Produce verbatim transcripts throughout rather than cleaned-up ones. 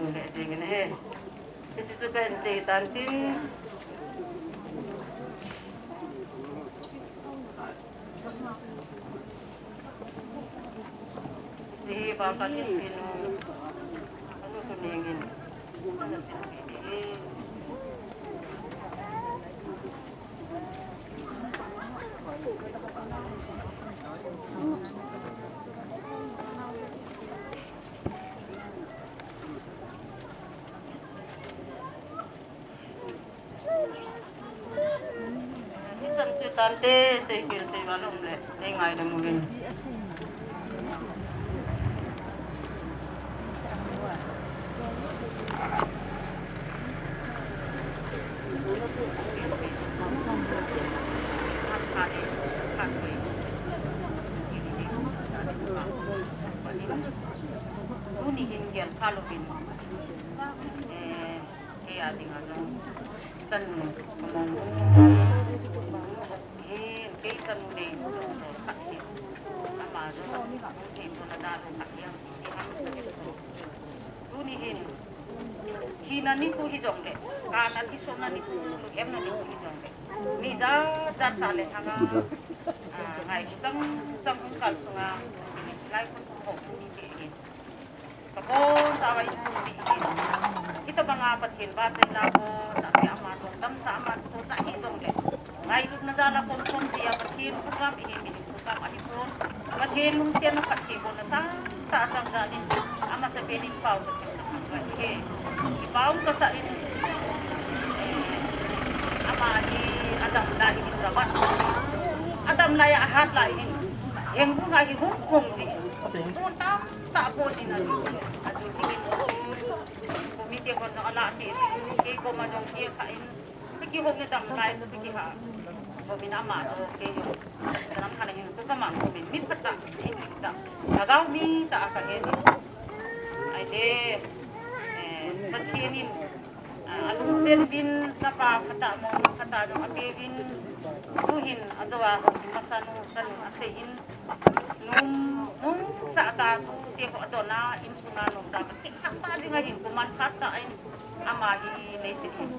Leh jing in ahi. Hichu chu kahin sei tan tin. Hiche hi Vangam in pinu, anu tu ningin, ana sin pi di hi. Hitam chu tante, sei kil sei valom le, nei ngai le muvin. Tuni hin gel pha louvin. Eh, kei a dinga jong. Chanu, among. Hin, kei chanu nei, khat hi. Ama jong, thei pon a da lo khat hi. Tuni hin. Thina nikho hijongle, kana thison nikho, lungkimna nikho hijongle. Mi jat jat sa le thanga, ah, ngailu chang chang hung kal sunga, lai khosung ho ni te hi. Kabonchauva insung mi hi. Hitabanga Pathen vahchoina bol, sate ama lungdam sa ama toh tah hijongle. Ngailutna jal a khom khom tia Pathen program hi mi Kam ahi pon. Pathen lungsetna phatthei bohna sangtah a chang jal in, amasapen in pao kathum na hung kahi. Kipah um kasah in, eh, ama hi adam lai hin Rabat. Adam lai a ahat lai hin. Hengbung a hi hung kong ji. Pon tamtah po ji na ji. Aju dingin. Committee hon jong ala ti ji. Kei koma jong kei kha in. Kihou le dam lai chu kiha. Ko min ama to kei jong. Sanam khat hin ko kamang ko min mi phatah, mi chingtah. Lhagao mi tah a kahe ni. Ahile, eh, Pathen in, ah, alungset uvin chapa phatah, mounu phatah jong apeuvin. Tuhin ajou a houin masa nu chanu asei in. Nom, nom sah ta tute ho adon a, insunga nom ta, kithah pa jing ahin, koman phat ta ahin, ama hi leiset hin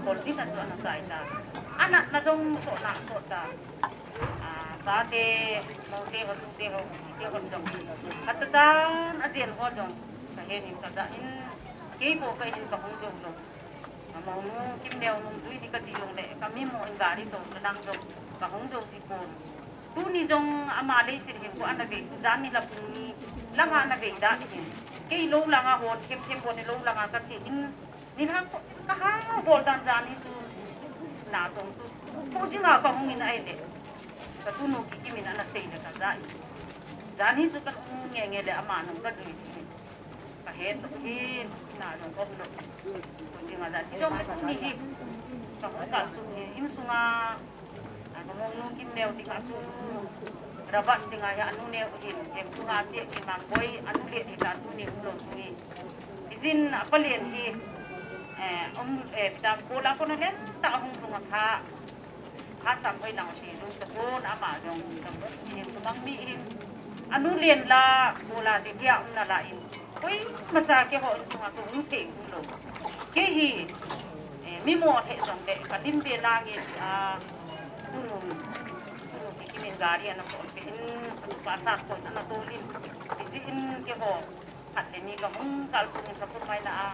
kol jin a chu ana chai ta. Anatna jong sot na sot ta. Ah, chate, moute ho, tute ho, te ho jong. Phat ta chan ajen ho jong, kahen in kaja in, kei bou kahin kahung jou lou. Amonu Kimneo nungjui di kati jongle, kami mo in gari to, kanang jong, kahung jou ji pon. Tuni jong ama leiset hin ko ana vei chu jan ni la pung ni, langa ana vei da hin. Kei lou langa hon, them them bon lou langa kache in, ni lhang ko, kaha bol dan jan ni chu, na tong chu, ko jinga kahung in ahile. Katunu Kikim in ana sei le kaja in. Jan ni chu kahung nge nge le ama nung kajui in. Kahet lou hi, na jong kaum lou. Ko jinga jan hi jong le tuni hi. Kahung kal sung hi, insunga, ah, kamonu Kimneo dinga chu, Rabat dinga hi anu neo hin, Hemtunga che Kimang boi, anu le hi ta tuni um lou tuni. Hijin apalen hi, eh, um, eh, pita kola kona len ta hung tunga tha. Hasam hoi lang si lung ta pon ama jong ta pon hin tumang mi hin. Anu len la, bula ti dia um na la in. Koimacha keiho insunga chu hung thei hung lou. Kei hi, eh, mi mo the jong te ka lim ve lang in, ah, tunu, tunu Kikim in gari ana sol pe in, ka sa ko ana tol in. Hijin keiho Khat le ni kahung kal sung in sakhom mai na a,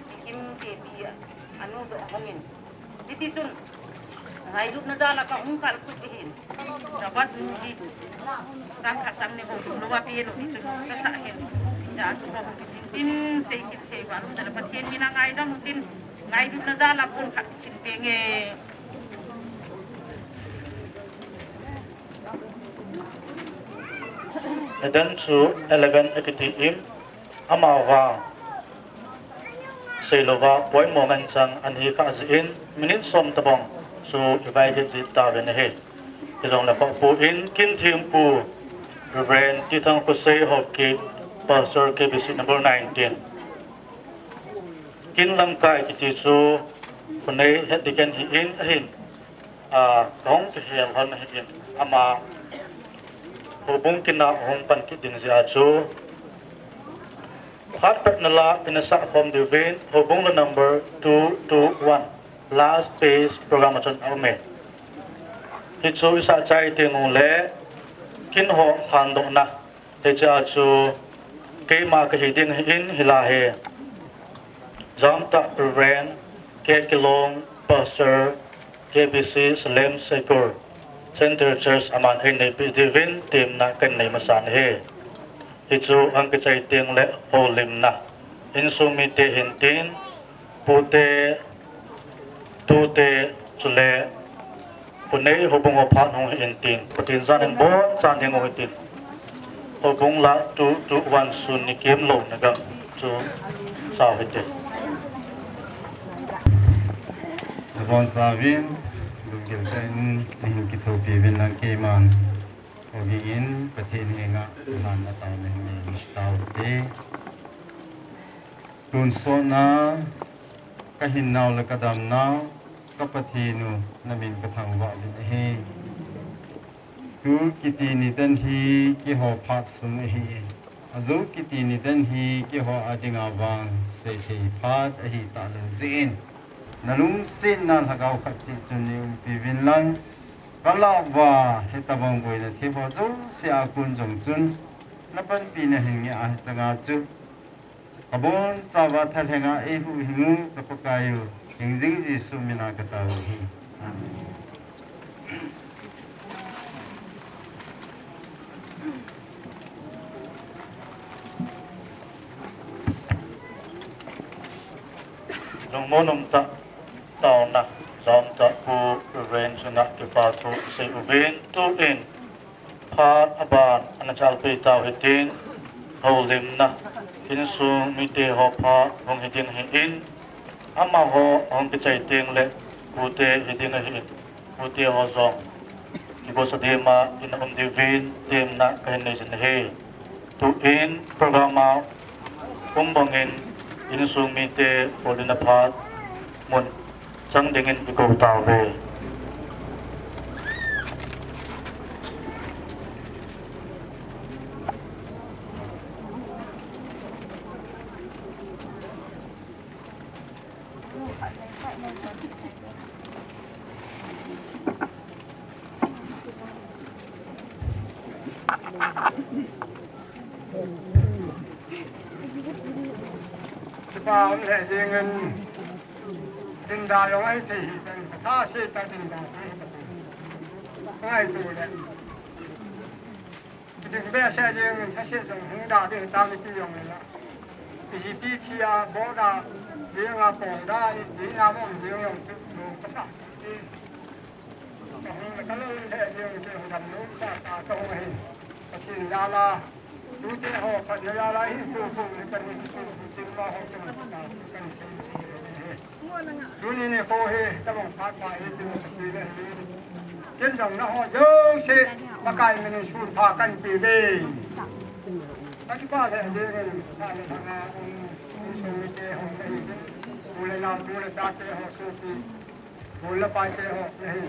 Kikim Tepi a, anu toh ahung in. Hiti chun, ngailutna jal a kahung kal sung in. Rabat nu hi, chang khat chang ni ho, lou a pi lou ni chun, kasa hin. Ja chu ho, tin sei kin sei va, lum da la Pathen min a ngaidam tin, ngailutna jal a pon khat sin pe nge. Eden chu eleven akiti in, amavang seilouva poimo ngen chang ahi kha jeh in, minute som tabang chu ivai git jing tauvin ahi. Hijongle khopu in, kin thempu Reverend Tithang Khosei Haokip, Pastor K B C number nineteen. Kin lamkai kiti chu, khonei het ding ken hi in ahin. A, kahung kihel hon ahin, ama houbung kin a hung pan kit ding jeh a chu, Phat patna la ina sah khom diuvin, houbung la number two two one, last phase program a chun a um e. Hichu i sah chai teng uleh, kin ho handohna, hiche a chu keima kahi ding ahin, hilai hi Jamtah Reverend K Kilong, Pastor, K B C Salem Seikur Central Church, aman eineipeh diuvin temna kahin nei masan ahi. Hichu ahung kichai teng le houlimna, insung mite hintin, pute, tute, chule u nei houbung ho phat hung hitin, Pathen jal in abonchan hing u hitin. Houbung la two two one sun ni kem louna gam chu sao hite. Nabonchauvin, lunggil tah in nahin kithopi uvin lang keiman houin Pathen henga lhan atao nahin nei taute. Tonsot na, kahinnau le kadamnau, ka Pathen u, namin kathangvah uvin ahi. Tu kiti nidan hi keiho phat sung ahi. Ajou kiti nidan hi keiho a dinga vang seithei phat ahi talou jeh in, nalungsetna lhagao khat cheh chun neiumpi uvin lang, kalah uva hitobang boina themmo jouse a kon jong chun, napanpina hin ngeh a hichanga chu kabonchauva thalhenga eihuhhing u, ka Pakai u, hingjing Jesu mina katao u ahi. Amen. Lungmon umtah taona, Jamtah Pu Reverend chunga kipa thu sei uvin, tuin phat aban ana chalpeh tau hitin, houlimna, insung mite ho phat hung hiding ahin, amaho ahung kichai teng le pute hiding ahin, pute ho jong kigosa dema ina um diuvin temna kahin neijin ahi. Tuin program a um bangin insung mite houlimna phat mun chang dingin ikou tauve. Kipa um lheh jengin, dinda jong ahi thei hitan, katha se ta dinda thei hitan. Ngaito le. Kiding behseh jengin, thase jong hung da ding hitam iti jong le la. Iji pi chi a, bo da, jeng a pong da, iti na mong jeng jong chu, lo kasa. Kahung le kalal lheh jeng, kihung damlou sah a kahung ahi. Pathen jal a, tute ho phatna jal a hin tupu le kahin tupu, tingma ho chunga kahin sei sei ahi. Tuni nikho hi tabang phat pha hi, tu Pathen ahi. Ken dong naho jouse, Pakai min in sun pha kahin peuve. Kakipah lheh jengin, phat le thanga um, insung mite ho nahi, u le nao, tu le chate ho, sopi, u le paite ho nahi.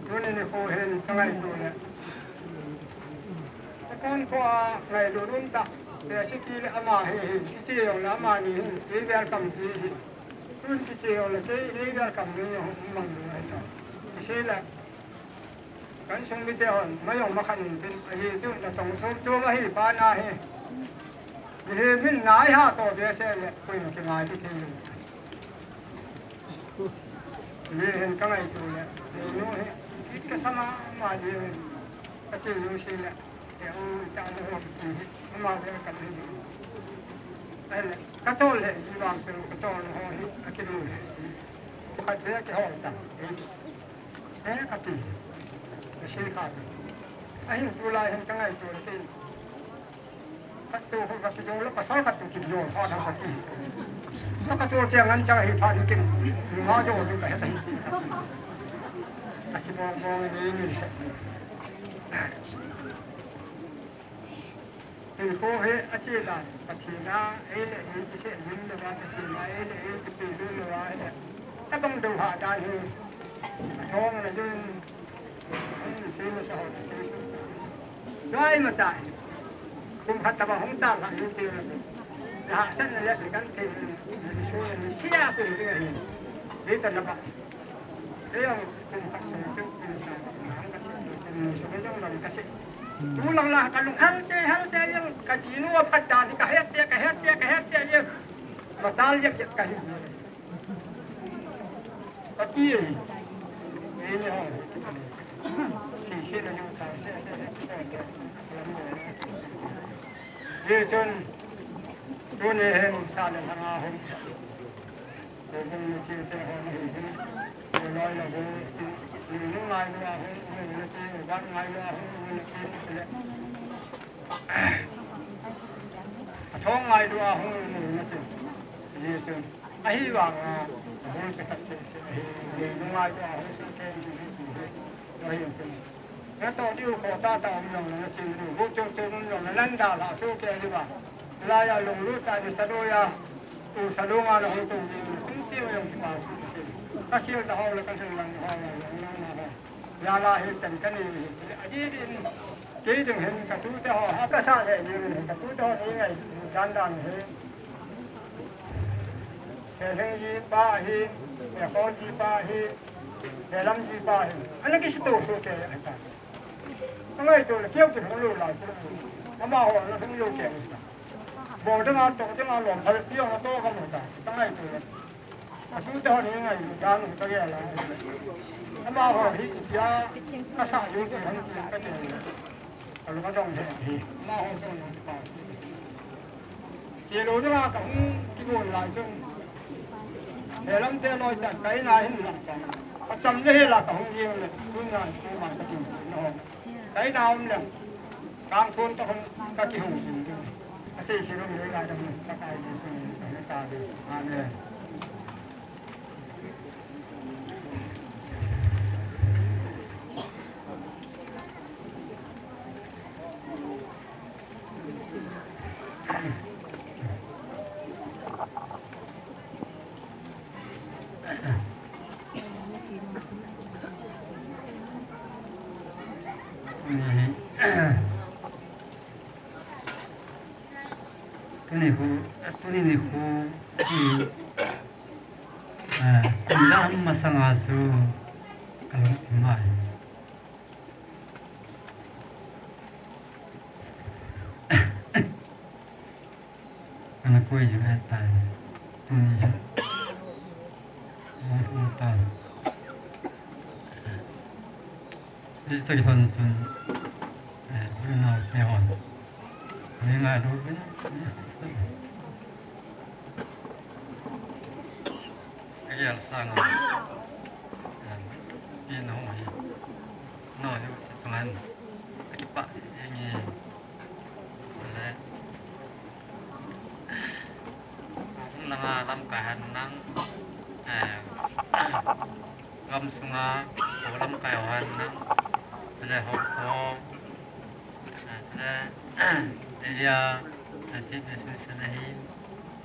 Tuni nikho hin kangaito le, kakon kho a ngailut umtah, P S T le ama hi, hi, kiche jong le amani hin, kei welcome ji hi. Tun kiche jong le kei, kei welcome ni jong um mang lou ahi ta. Kisei le, ka insung mite hon, ma jong ma khan intin, ahi chu natong chom chom ahi pa na hi. Mihem in nai ha toh behseh le, koima kingaito thei lou. Hiche hin kangaito le, nu hi, kit kasa mama jeng in, kache jouse le, e u, ita nu ho kiti hi, ama le kati hi. Ahile, kachol le, ivang chu kachol ho hi, akilu le. Khat le kihol ta. E, kati. Kasei kha. Ahin tulai hin kangaito le tin. Khat tu khu kakijou le, pasal khat tu kijou phat ham kati. Ka kachol che ngan chang hi phat kin. Nunga jou tu kahe kahi. Kachi bong bong ni ni se. Hinkho hi ache dan, Pathen a eile ei kisei lim louva, Pathen a eile ei kipe lim louva ahile, tabang dou ha dan hi, athong ana jun, sei masa ho, sei su. Doi masa hi, kum khat tabang hung chal kha hi te. Hahsatna le kan thei, so, sia pu ni ahi. Hita napa. Kei jong kum khat sung chu, kum sang, kum sung jong lam ka sei. Tu lang la ka lunghang che, hang che jong ka jinu a phat dan hi ka het che, ka het che, ka het che jong. Masal jep jep ka hi. Ka ti. Ei ni ho. Si si na jong sa se se. Hichun, tuni hin sa le lhanga hung. Ko bung ni chi te ho ni hin. Ko loi la ho, ni nu ngai lua ho, ni nu chi, ni ban ngai lua ho, ni nu chi, ni le. A thong ngai lua ho, ni nu chi. Hichun, ahivanga, bung chi khat se se, ni nu ngai lua ho, se ke, ni nu chi, ni nu chi. Natoh diu kho tahtah um jongle nachin diu, bu chom chom um jongle nada lah soh kei diu va. Hilaiya lunglut tah ni sadoiya, u salunga nahung tung diu, kum chom jong kipa chu. Kakhel ta ho le kakhel lang ho le lang lang ho. Jala hichan kanei hi. Adi din, kei ding hin katute ho, ha kasa le diu hin katute ho ni ngai, dan dan hi. He lhing jipa hi, he khol jipa hi, he lam jipa hi. Ana kisito soh kei ata. Angai to le keu ti hung lou lai ti. Amaho ana hung lou kei ta. Bol danga to danga lom phal pi ong to ka mu ta. Angai to le. Atute ho ni ngai dan u ta gel a. Amaho hi tia kasa jong ti hung ti ka ti. Ka lung adong he hi. Amaho sung nung pa. Che lou ding a ka hung kigon lai chun. He lam te loi chan ka in a hin lang chang. Ka cham le he la ka hung jing le. Tun na school man ka tin tin ho. Ka in a um le. Kang thon ka hung ka kihung tin tin. Ka sei khi lou le ka dong ka kai le sung ka le ka le. Amen. Tuni khu, tuni nikho, tuni, ah, tuni lam masanga chu kalung thim mai. Ana koi jing ahitai. Tuni hi. Ana koi tai. Hiche toh kilhon chun, eh, unaote hon. Nei ngailou vin. Ka gel sang a. Eh, pi nahung hi. Nao hi sa chunga hin. Ka kipah jing e. Chule. Insung langa lamkai ho nang, eh, gamsunga ho lamkai ho nang, chule ho so, eh, chule area, eh, chief association ahi,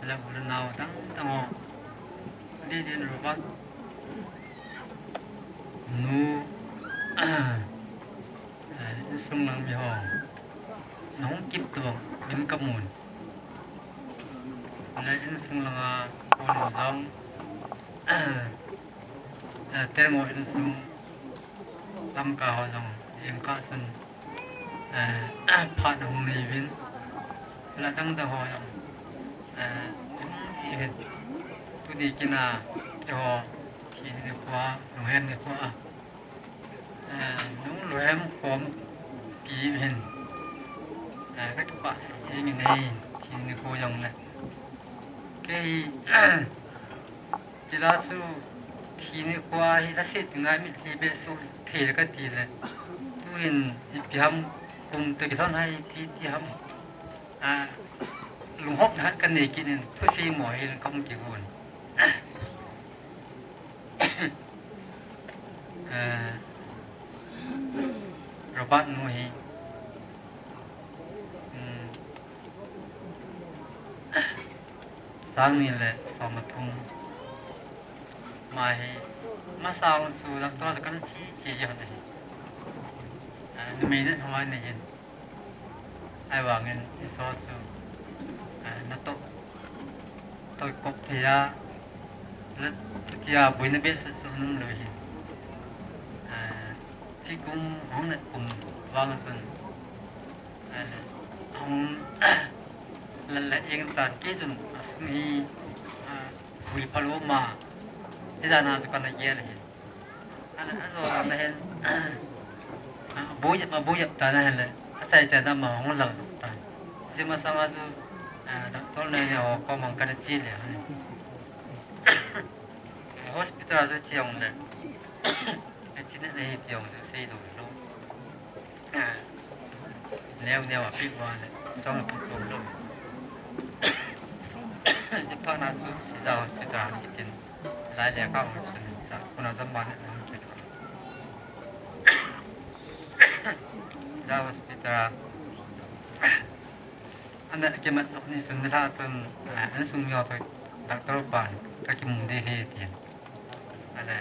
chule u le nao dang dang ho. Di din Robert nu, eh, insung lang mi ho. Nahung kit tabang min kamun. Le insung langa konin jong, eh, Terngol insung lamkai ho jong jingkah chun, eh, phat ahung nei uvin. Chule dang dang ho jong, eh, hung ji uvin. Tuni kin a keiho thi nikho a, lunghem nikho a. Eh, nung lunghem khom pi hin. Eh, ka kipah jing in ahi, thi nikho jong le. Kei, kila chu thi nikho hi la set ngai mitlhi be su thei le ka ti le. Tuhin ipi ham kum toh kilhon a ipi ti ham. Ah, lunghopna khat ka nei kit in thusim mo hin ka mu kigon. Eh, Robert nu hi, um, sang ni le som le thum. Ama hi, ama sang chu doctor chu kana che che jeng ahi. Eh, numei nat hoi nei jin. Ahivangin i so chu, eh, natoh Toi kop thei a, le tia boina behseh chu um lou hi. Eh, chi kum hung nat kum vang chun, eh, hung lal le eng tan kei chun a sung hi, ah, bui phalou ma, ti dan a chu kana gel hi. Ana, ajo ana hin, ah, bui, ma bui ta na hin le, achai chai na ma hung lal ta. Jima sanga chu, ah, doctor ne ne ho ko mang kana chi le. Hospital chu chi ong le. E chi ne ne hi ti ong chu sei lou lou. Neo neo a pi wa le, song a pi chu lou. Ni pa na chu si da hospital ni tin. Lai le ka hung sun sa, kuna zaman ne hung kit. Da hospital. Ana kimat nok ni sun ni la sun, ah, an sung yo thoi, doctor pan, ka kimu de he tin. Ale,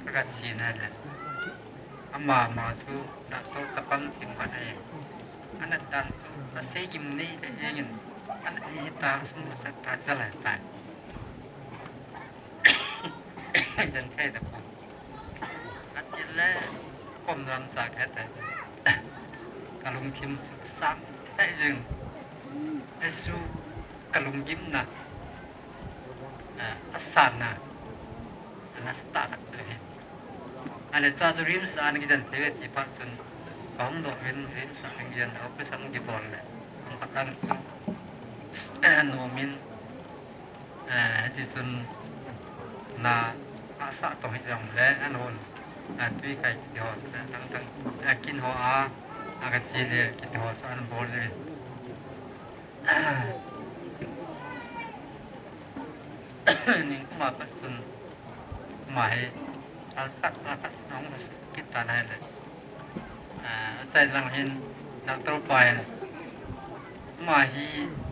ka ka si na le. Ama ma chu doctor chapang thim khat ahi. Ana dan chu, asei kim nei le jengin. Ana ni ta sum sa ta jala ta. Jan thei da pu. Ati le, kom lam cha ka ta. Ka lungthim su sang ta jing. Esu ka lunggim na. Ah, a san na. Ana sa ta khat chu hi. Ale cha chu RIMS a ana kidan thei ve ti phat chun, ka hung doh uvin RIMS a ana kidan, operation kibol le. Hung khat lang chu, eh, nom in, eh, ti chun na a sa tong hi jong le, an hon, eh, tui kai kiti ho, tang tang, eh, kin ho a, a ka chi le kiti ho chu ana bol le. Ning kuma pat chun, kuma hi, al khat, al khat nong mas kita nai le. Ah, achai lang hin, doctor pa hin. Kuma hi,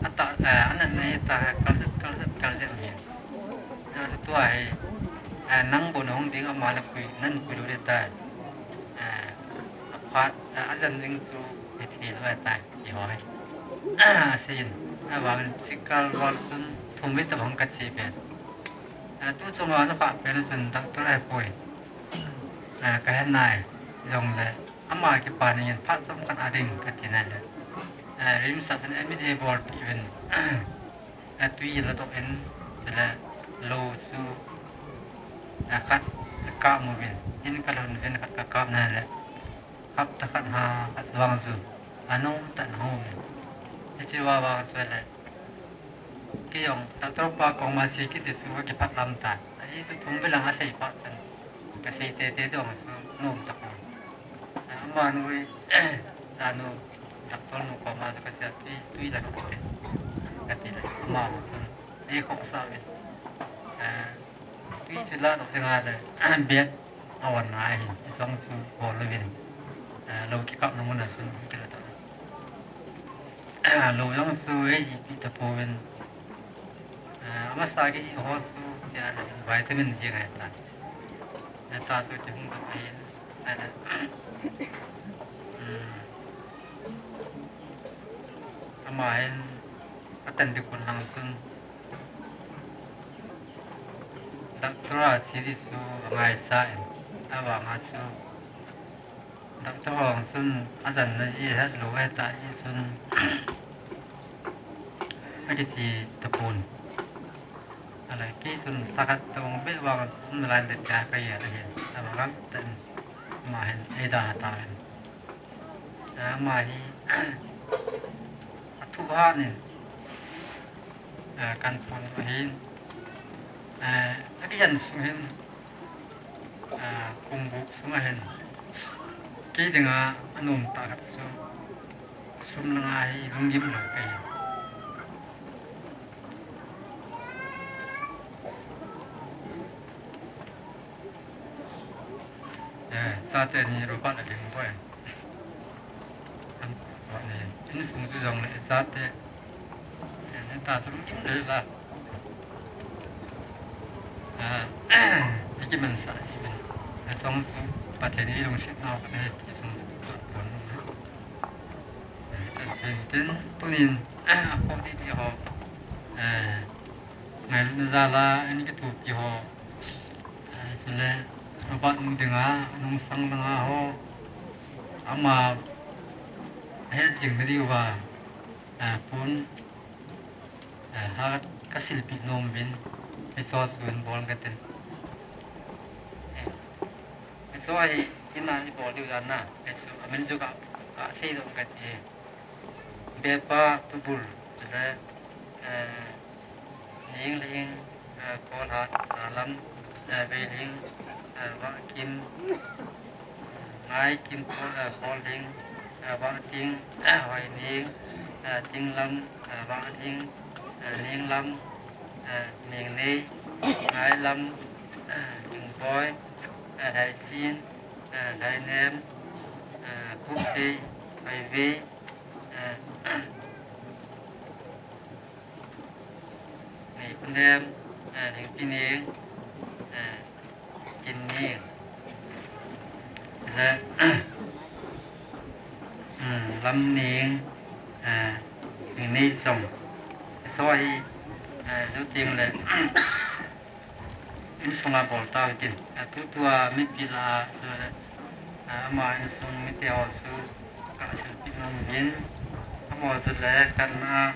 ata, ah, anan nai ta, kal jep, kal jep, kal jep hin. Ah, tua hi, ah, nang bu nong ding ama na kui, nan kui lu le ta. Ah, aphat, ah, ajan ring chu, hi thi lo ta. Ti ho hi. Asin, avang sikal wal sun thum vei tabang ka chi pen. A, tu chunga na kha pen sun doctor ai poi. A, ka hen nai, jong le, ama kipa ning in phat som kan ading ka ti nai le. A, RIMS a sun admit ei bol pi ven. A, tui la tok in, chule, lo su, a, khat, ka mu vin, in ka lhun vin khat ka kap nai le. Hapta khat ha, khat vang chu, anom tah in hung um in. Hiche va vang chu le, kei jong, doctor pa koma sei kiti chu, ka kiphat lam tan. Ahi chu thum vei lang asei phat chun, ka sei tete dong chu, nom tapon. Amanu hi, tanu, doctor nu koma chu ka sei a, tui, tui la kiti. Ka ti le, ama chun, ei khosah uvin. Eh, Tui chu la doh ding a le, bed a on na hin, i chong chu bol uvin, eh, lo kikap na mun a sun hung kila ta. Lo jong chu ei ji pi ta pouvin, eh, amasa kiji ho chu tia le vitamin ji ngai ta. Eh, ta chu kihung doh ahin, eh, um, ama hin, Atan ding kun lang sun. Doctor a si di chu angaisah in. Avang a chu. Doctor hong sun ajan na ji het lo het ta ji sun. Akichi tapon. Alai kei sun thakat tong be vang sun lai le ta ka ya le hin. Avang a tan ma hin ei da ta hin. Ama hi, athu han in, eh, kan pon ahin, eh, akijan sung hin, eh, kumbuk sung ahin, kei dinga anom tah khat chu, sum langa hi lunggim lou kahi. Eh, chate ni rupa na ling boy. An, ni, insung chu jong le chate. Eh, ta sum kin le la. Ah, iki man sa, iki man. Eh, song su, Pathen ni lungset nau, eh, ti song su, pon. Eh, chan chen tin, tunin, eh, a ko ti ti ho. Eh, Ngailutna jal a, ani kithopi ho. Eh, chule, abat nu dinga, anung sang langa ho. Ama, het jing na diuva. Eh, pun, eh, ha, kasilpi nom uvin. Hicho chun bol katin. Eh, hicho hi, ina ni bol diu dan na. Hichu, amin chu ka, kasei dom kati. Bepa tubul, chule, eh, Ningling, eh, Kolhat, Nalam, eh, Veiling, eh, Vahkim, Ngaikim, Kol, eh, Kolhing, eh, Vahting, eh, Hoining, eh, Tinglam, eh, Vahling, eh, Ninglam, eh, Ningnei, Ngailam, eh, Ningboi, eh, Haisin, eh, Hainem, eh, Pupsei, Hoivei, eh, Neipunem, eh, Ningpining, eh, Kinning. Le, hmm, Lamning, eh, Ningneijong. Hicho hi, eh, Joting le, Insunga bol tau hitin. A tutua mipi la, so, a, ama insung mite ho chu kasilpi nom uvin. Amaho chu le kana.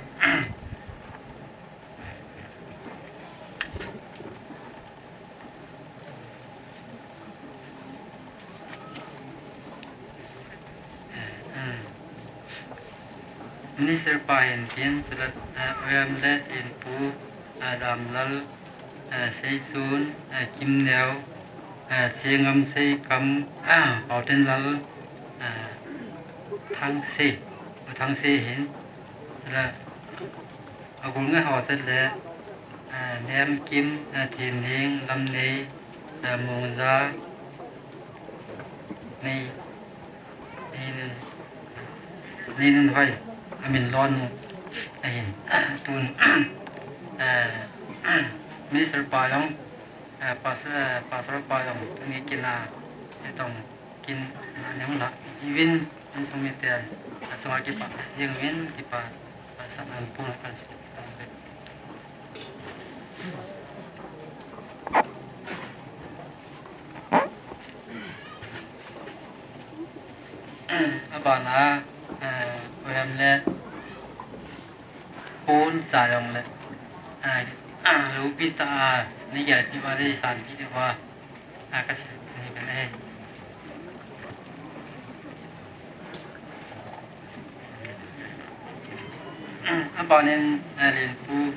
Minister pa hin tin, chule, eh, Oyam le Inpu, eh, Damlal, eh, Seisun, eh, Kimneo, eh, Chengam Seikam, eh, Pautenlal, eh, Thangse, Thangse hin, chule, Agul ngai ho set le, eh, Nemkim, eh, Thinhing, Lamnei, eh, Mongja, Nei, Neinin, Neinin Hoi, amin lon mu, ahin, tun, eh, Minister pa jong, eh, Pas-, eh, Pastor pa jong, tuni kina, eh, tong, Kin, ah, nehung la, ivin, insung miten, achunga kipa, jeng uvin, kipa, ah, san an pun, ah, kan si, ah, abana, eh, Oyam le, pun sa jong le, ah, ah, lupi ta, ah, ni gel pi ba de san pi de ba. Ah, kasi ni kan eh. Abanin, ah, Lenpu.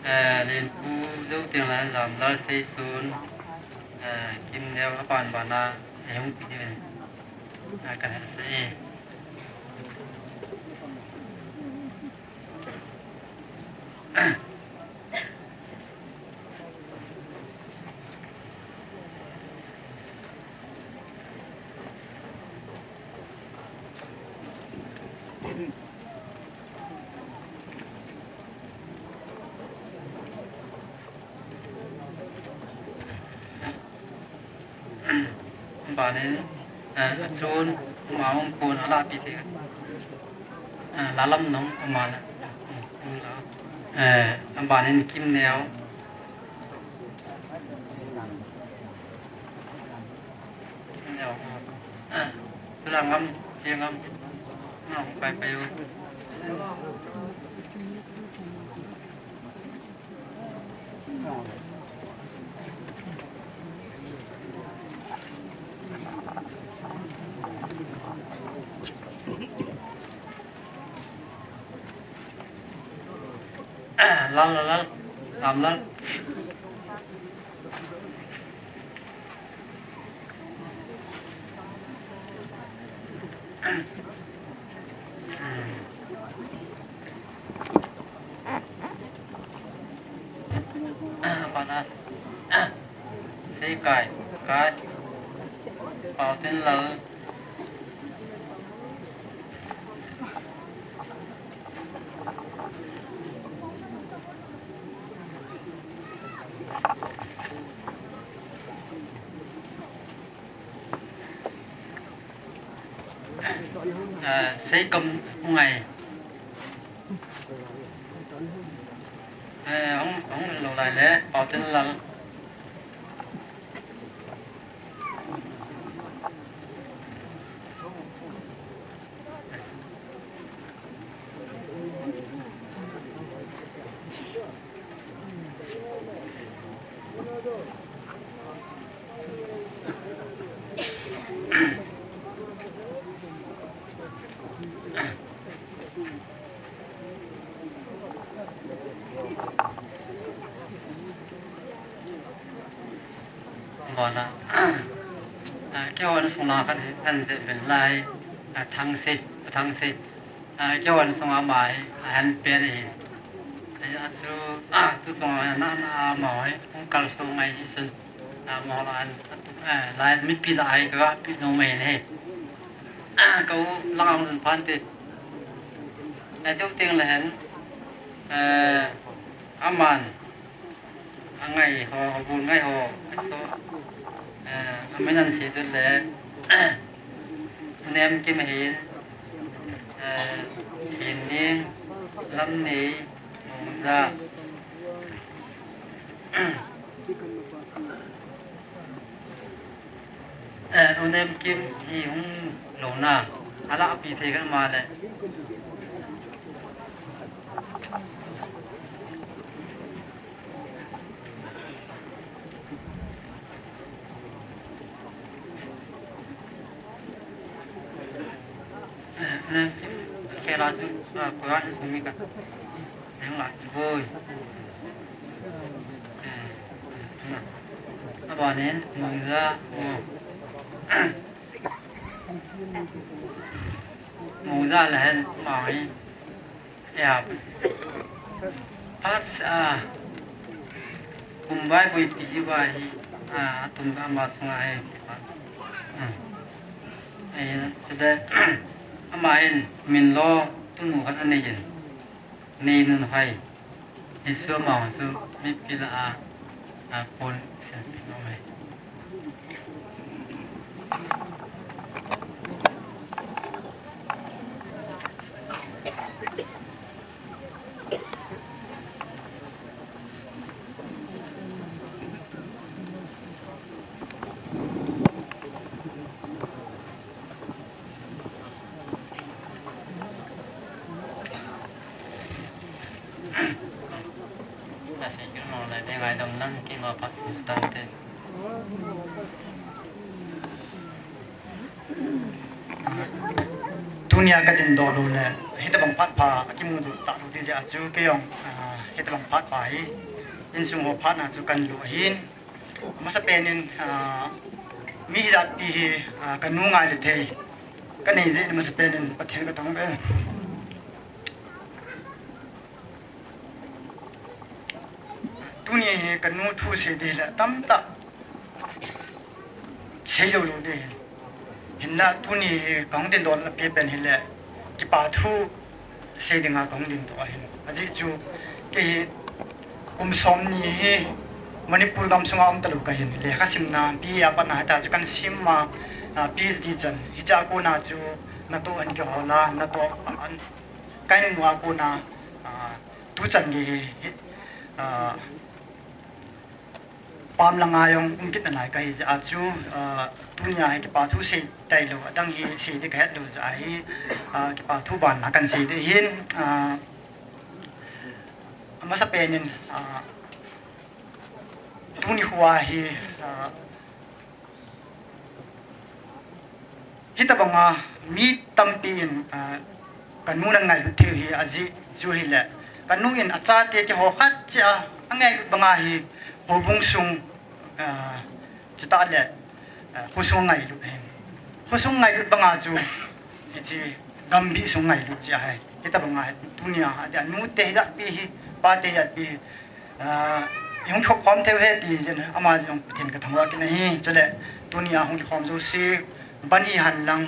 Ah, Lenpu, Joting le Damlal Seisun. Ah, Kimneo aban bana, eh, hung pi ni ven. Ah, kan hel se eh. Abanin, eh, achun, ama hung pun ala pi thei. Eh, lalam nong ama la. Eh, abanin Kimneo. Kimneo. Eh, chula ngam, chia ngam. Ngam pai pai u. Lal, lal, lal. Lam, lal. Panas. Sei kai, kai. Pau tin lal. Eh, Seikom hung ngai. Eh, hung, hung lo lai le, Paotinlal. Bona. Ah, keiho insung lang khat hi, an jep vel lai, ah, Thangsei, Thangsei. Ah, keiho insung ama hi, ah, an pen hi. Ai, a chu, ah, tu chung a na, na, ama hi, hung kalson ngai hi sun. Ah, mo la an, ah, tu, ah, lai mipi la ai ka pi no me ne. Ah, ka u lang ang sun phan te. Ah, chu ting le hen. Eh, aman. Angai ho, abul ngai ho, aso, eh, amin an sei chu le, Nemkim ahin, eh, Thinning, Lamnei, Mongja. Eh, U Nemkim hi hung lona, ala api thei kan ma le. Eh, U Nemkim, kela chu, ah, kula ni sumi ka. Nang la, boy. Eh, eh, na. Abanin, Mongja, oh. Mongja le hen, ma hi. Ya. Phat, ah, kum vai koi pi ji vai hi, ah, atum da ma sunga hi. Hmm. Ai, chule, ama hin, min lo, tunu khat anei jin. Nei nun hai. Isua ma su mipi la a, a pon se pi no hai. Tunia ka din doh lou le, hitabang phat pha, akimu doh ta lou ti jeh a chu kei jong, ah, hitabang phat pha hi, insung ho phat na chu kan lou ahin. Masapen in, ah, mi hijat pi hi, ah, ka nu ngai le thei. Ka nei jeh in masapen in Pathen ka thangvah e. Tuni hi ka nu thu sei ding le tamtah sei jou lou ding. Hinla tuni hi ka hung din doh na pi pen hi le kipa thu sei dinga ka hung din doh ahin. Ajeh chu kei hi kum som ni hi Manipur gam sunga um talou ka hin. Lekha simna, B A a pat na hita chu kan sim ma, ah, P H D chan. Hicha kona chu natoh an kihol a, natoh an, an kan mu a kona, ah, tu chan gei hi, ah, pam langa jong um kit nalai ka hi jeh a chu, ah, tunia hi kipa thu sei tailou, adang hi sei ding ka het lou jeh a hi, ah, kipa thu ban a kan sei ding ahin, ah, amasapen in, ah, tuni hoa hi, ah, Hitabanga mi tampi in, ah, ka nu nan ngailut thei u hi ajeh chu hile, ka nu in achate keiho khat cheh a, angailut banga hi houbung sung, ah, chutah le, ah, khosung ngailut ahin. Khosung ngailut banga chu hiche gambih sung ngailut jeh ahi. Hitabanga hi tunia adeh a nute hijat pi hi, pate hijat pi hi, Ah, i hung khop khom thei u ahi ti jeh in ama jong Pathen ka thangvah kit ahi. Chule tunia hung kikhom jouse ban hi hen lang,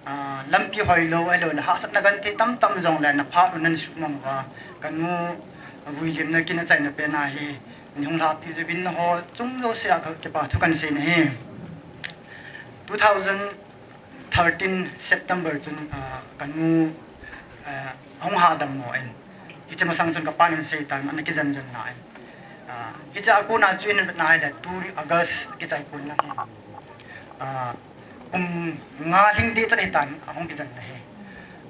ah, lampi hoilou, ahilou le hahsatna genthei tamtah jong le na phat u nan sumang uva, ka nu vuilimna kin achaina pen ahi. Nei hung lhahpi jouvin nangho chung jouse a ka kipa thu kan sei ahi. Two thousand thirteen September chun, ah, kanu, ah, ahung hadammo in. Hiche masang chun kapan ahin seitan, ana kijen jen na in. Ah, hiche a kona chu ihin vet na ahile two August kichai kon lang hi. Ah, kum nga lhing ding chan hitan ahung kijen na hi.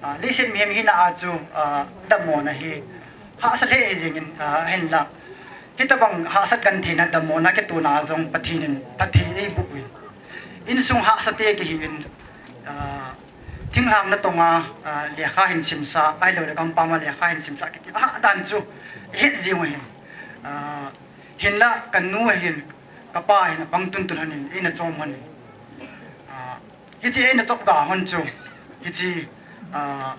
Ah, leiset mihem hina a chu, ah, dammona hi hahsa lheh jeng in, ah, ahinla. Hitobang hahsat gentheina dammona kitona a jong Pathen in phatthei eiboh uvin. Insung hahsa te kihi in, ah, thinglhang natong a, ah, lekha hin simsa, ahilou le gampam a lekha hin simsa kiti. Ah, dan chu ihet jeng u ahin. Ah, hinla kanu hin, kapa hin apang tuntun lhon in, eina chom lhon in. Ah, hiche eina chop ga lhon chu, hiche, ah,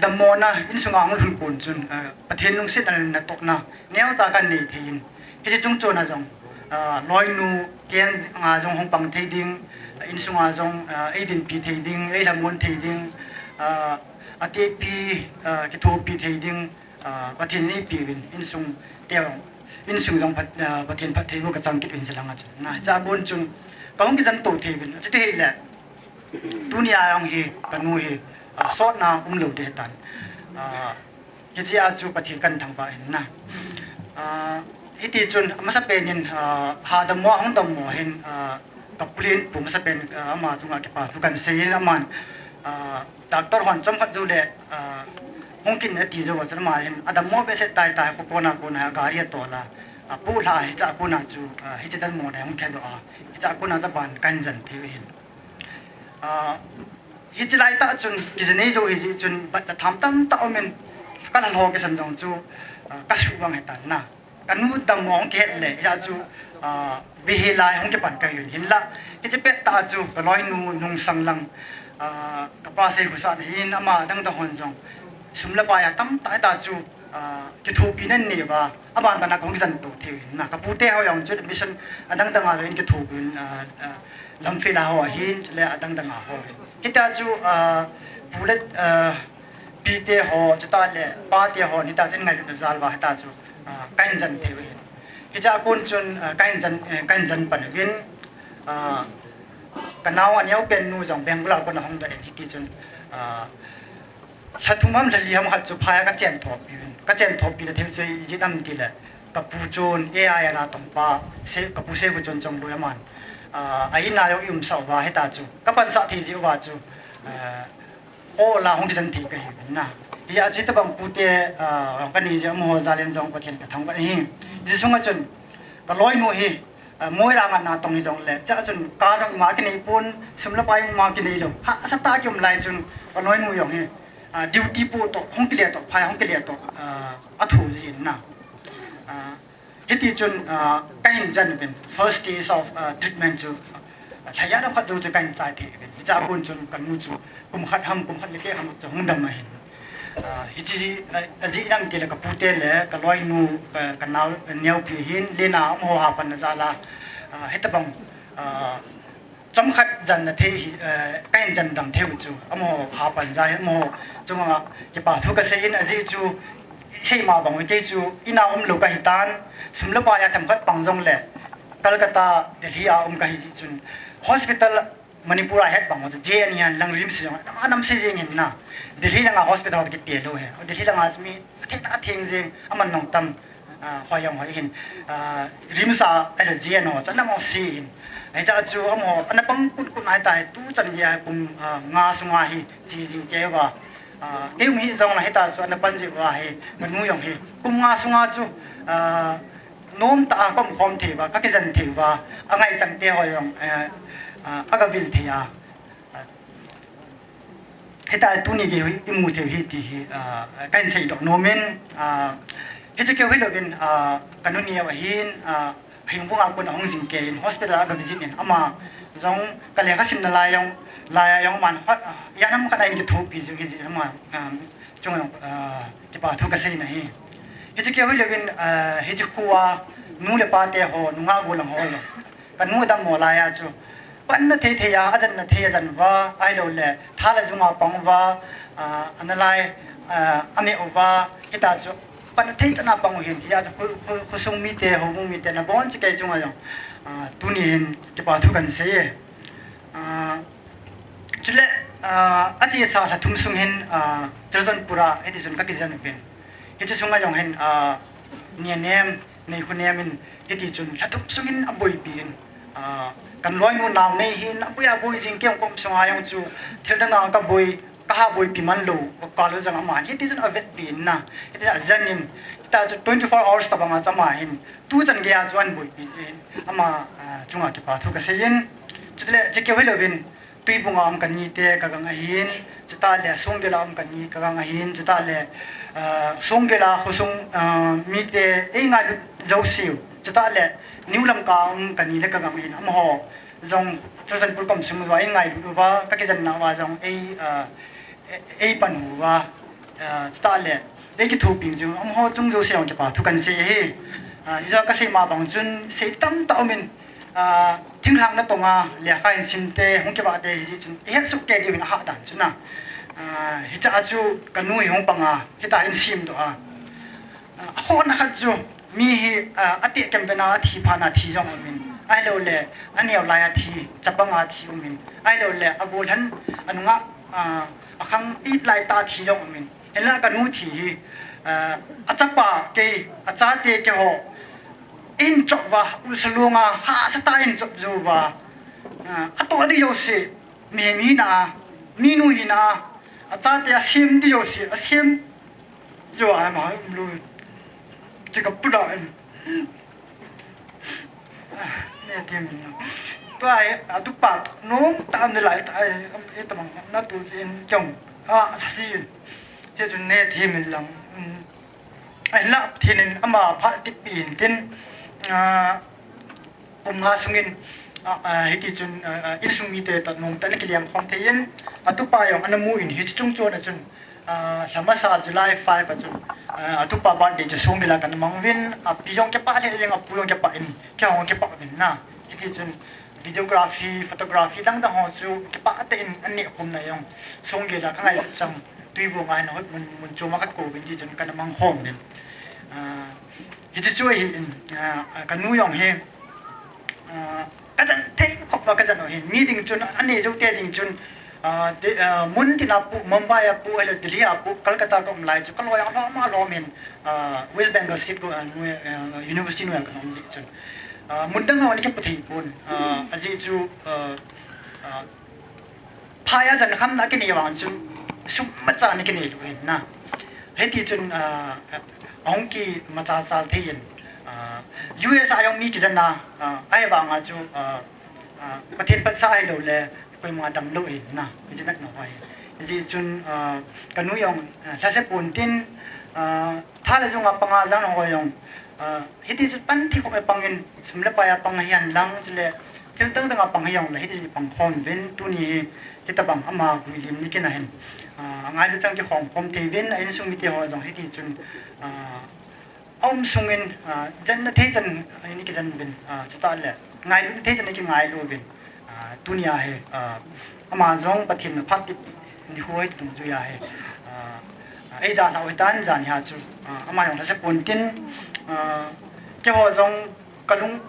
dammona insunga hung lhun kon chun, ah, Pathen lungsetna le natohna neocha kanei thei in. Hiche chung chon a jong, ah, loinu keng a jong hung pang thei ding, insunga jong, ah, eidinpi thei ding, eilhamon thei ding, ah, atepi, ah, kithopi thei ding, ah, Pathen in eipeuvin, insung te jong, insung jong phat, ah, Pathen phattheiboh kachang kit uvin hiche langa chun. Na, hiche a kon chun kahung kijen to thei uvin, achuti hile. Tunia jong hi, kanu hi, ah, sotna umlou ding ahitan. Ah, hiche a chu Pathen kahin thangvah in na. Ah, hiti chun, amasapen in, ah, hadammo, ahung dammo hin, ah, kapu le inpu masapen, ah, ama chunga kipa thu kahin sei in aman, ah, doctor hon chomkhat jou le, ah, hung kit in ati jou a chun ama hin, adammo behseh tai tai, kho kona kona gari atol a, apuilha hiche a kona chu, ah, hiche dammona hung khedoh a, hiche a kona chu aban kahin jen thei u ahin. Ah, hiche laitah chun, kije nei jou hijeh chun, bat le tham tamtah um in, kalha lho kisan jong chu, ah, kasuh vang ahitan na. Kanu dammo hung kihet le, hia chu, ah, bihi lai hung kipan kahi uvin. Hinla, hiche pettah chu, kaloinu nungsang lang, ah, kapa sei khosah na hin, ama dang dang hon jong, sum le pai a tamtah hita chu, ah, kithopina anei uva, aban ban a kahung kijen to thei uvin na. Kapute ho jong chun admission adang dang a jong in kithopi uvin, ah, ah, Lamphel a ho ahin, chule adang dang a ho ahin. Hitia chu, ah, pu le, ah, pi te ho, chutah le pa te ho, hitia chu in ngailutna jal uva, hitia chu, ah, kahin jen thei u ahin. Hiche a kon chun, ah, kahin jen, eh, kahin jen pan uvin, ah, kanao aneopen nu jong Bangalore a kon ahung doh in hiti chun, ah, Lha thum ham lha li ham khat chu phai a kachen thoppi uvin. Kachen thoppi na thei u chu ijeh inem itile, kapu chun A I a natong pa, se, kapu Seikhochon Chongloi aman, ah, a in a jong i umsah uva, hita chu kapansah thei jeh uva chu, ah, o la hung kijen thei kahi uvin na. Hia chu hitobang pute, ah, kanei jeh amaho jal in jong Pathen kathangvah ahi. Hiche sunga chun kaloinu hi, ah, Moirang a natong hijongle, chua chun car jong ima kinei pon, sum le pai jong ima kinei lou. Hahsa tah a kium lai chun, kaloinu jong hi, ah, duty pu toh, hung kile toh, phai hung kile toh, ah, athu jin na. Ah, hiti chun, ah, kahin jen uvin, first stage of, ah, treatment chu, ah, lha ijat ham khat jou chu kahin chai thei uvin. Hiche a kon chun kanu chu, kum khat ham, kum khat le keh ham chu hung dam ahin. Ah, hiche, ah, ajeh inem itile kapute le kaloinu, ka, kanao, neopi hin, Lena amaho hapanna jal a, ah, hitobang, ah, chomkhat jenna thei hi, ah, kahin jen dam thei u chu, amaho hapan jal hin, amaho chunga kipa thu kasei in, ajeh chu, isei ma bang u kei chu, in a umlou kahitan, sum le pai a themkhat pang jongle, Calcutta, Delhi a um kahi jeh chun, hospital Manipur a het bang u chu J N E hihen lang RIMS jong, anam anam sei jeng in na. Delhi langa hospital kiti lou hi. Delhi langa chu mi atheng atheng jeng, aman nong tam, ah, hoi jong hoi hin. Ah, RIMS a, ahilou J N E ho chu anam sei hin. Hiche a chu amaho, ana pang kut kut nai tai, tuchan gei a kum, ah, nga sunga hi, che jing kei uva. Ah, kei um hih jongle hita chu ana pan jeh uva hi, kanu jong hi. Kum nga sunga chu, ah, nomtah a kaum khom thei uva, kakijen thei uva, angaichang te ho jong, eh, ah, agavil thei a. Ah, hita tuni gei hi imu thei u hi ti hi, ah, kahin seidoh nom in, ah, hiche keu hilouvin, ah, kanu neo ahin, ah, Heingbung a kon ahung jing kei in hospital a aga visit in ama jong ka lekha simna lai jong, lai a jong aman, ah, ijat ham khat a eikithopi jing hi jeh in ama, ah, chunga jong, ah, kipa thu kasei na hi. Hiche keu hilouvin, ah, hiche khoa nu le pa te ho, nungah gollhang ho jong, kanu adammo lai a chu, panna thei thei a, ajenna thei ajen uva, ahilou le, tha le jung a pang uva, ah, ana lai, ah, ame uva, hita chu, panna thei chan a pang u hin, hia chu, khu, khu, khosung mite, houbung mite, nabonchauvin kei chunga jong, ah, tuni hin, kipa thu kahin sei e. Ah, chule, Ah, achesa lha thum sung hin, ah, Churachandpur a hiti chun kakijen uvin. Hiche sunga jong hin, ah, Nianem, Neikhonem in hiti chun lha thum sung hin aboipi in, ah, kaloinu naonei hin aboi aboi jing, kei kom sunga jong chu thil dang a kaboi, kaha boipi man lou, ka lou jong aman hiti chun avetpi in na. Hiti ajen in, hita chu twenty-four hours tabang a chu ama hin tuchan geiya chu ahin boipi in, ama, ah, chunga kipa thu kasei in. Chutile, chekeu hilouvin, Tuibung a um kani te kagang ahin, chutah le Songgel a um kani kagang ahin, chutah le, ah, Songgel a khosung, ah, mite eingailut jouseu, chutah le New Lamka a um kani le kagang ahin, amaho jong Churachandpur kom sung uva eingailut uva, kakijenna uva jong ei, ah, e-, eipan uva, ah, chutah le eikithopi jing, amaho chung jouse jong kipa thu kahin sei ahi. Ah, ijeh a kasei ma bang chun sei tamtah umin, ah, thinglhang natong a lekha hin simte, hung kivahte hijeh chun ihet soh kei diuvin ahahdan chun a. Ah, hichea chu kanu hi hung panga, hita hin simdoh a. Ah, akhohna khat chu mi hi, ah, ateh kempen a athi phat a thi jong umin, ahilouleh aneo lai a thi, chapang a thi umin, ahilouleh agolhan anunga, ah, akhang it lai tah a thi jong umin. Hinla kanu thi hi, ah, achapa kei, achate keiho eihin chop uva, ulsa lunga hahsa tah a eihin chop jou uva. Ah, atoh ding jouse, mihem hina a, minu hina a, achate asem ding jouse asem jou a, ama umlou. Chekap pula in. Ah, ne thimin lang. Tua hi, atupa nomtah in nalai ta, ai, am, itabang natu in jong. Ah, sasi in. Hichun ne thimin lang. Um, ahinla Pathen in ama phat tipeh in tin, ah, kum nga sungin, ah, ah, hiti chun, ah, ah, insung mite toh nomtah in akiliam khom thei in, atupa jong ana mu in, hiche chung chon a chun, ah, lhamasa July five a chun, ah, atupa birthday chu Songgel a kana mang uvin, api jong kipah lheh jeng, apu jong kipah in, keiho jong kipah uvin na. Hiti chun videography, photography dang dang ho chu kipah tah in aneh khom na jong, Songgel a kangailut chang, Tuibung a hin hoi mun, mun chom a kakou uvin ti chun kana mang khom uvin. Ah, Hiche chu ahin, ah, ah, kanu jong hi, ah, kajen thei khop uva kajen u ahin. Mi ding chun, anei jou te ding chun, ah, de-, ah, mun tina pu, Mumbai a pu, ahilou Delhi a pu, Calcutta ka um lai chu, kaloi a lhom a lhom in, ah, West Bengal State ko, ah, noi, ah, University noi a kana um jeh chun. Ah, mun dang a ana kipu thei pon, ah, ajeh chu, ah, ah, Phai a jan khamna kinei vang chun, sum imacha ana kinei lou ahin na. Hiti chun, ah, ahung kimachal chal thei in, ah, U S a jong mi kijen na, ah, ahivang a chu, ah, ah, Pathen phatsah ahilou le, koima damlou ahin na. Hijeh a na hoi. Hijeh chun, ah, kanu jong, ah, lhase pon tin, ah, Tha le jung a panga jang ho jong, ah, hiti chu pan thi khop a pang in, sum le pai a pang hihen lang, chule thil dang dang a pang hijongle, hiti chu pang khom uvin, tuni hi, hitabang ama vuilim ni kin ahin, ah, angailu chang kikhom khom thei uvin, a insung mite ho jong hiti chun, ah, aum sungin, ah, jen na thei chan, ah, ni kijen uvin, ah, chutah le, ngailu na thei chan ni kingailu uvin. Ah, tunia hi, ah, ama jong Pathen na phat tip nikho hi dungjuia hi, ah, ah, eidalhau hitan jan hi a chu, ah, ama jong lhase pon tin, ah, keiho jong kalung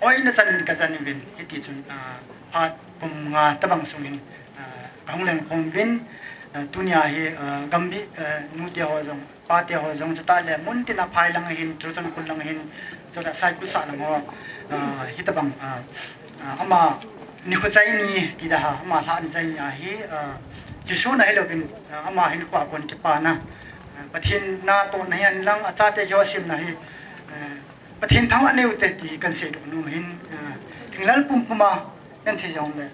oina chan in kajen uvin hiti chun, ah, phat kum nga tabang sungin, ah, kahung leng khom uvin, ah, tunia hi, ah, Gambih, ah, nute ho jong Pate ho jong chutah le, mun tina phai lang ahin, Churachandpur lang ahin, chutah Saikul sah lang ho, ah, hitabang, ah, ah, ama nikho chai ni ti da ha, ama lha ni chai ni ahi, ah, Jesu na hilou vin, ah, ama hin kua kon kipana, ah, Pathen na toh na hihen lang, achate kihousim na hi, ah, Pathen thangvah neiu te ti kan seidoh nom ahin, ah, thinglhang pumpum a, kan sei jong le,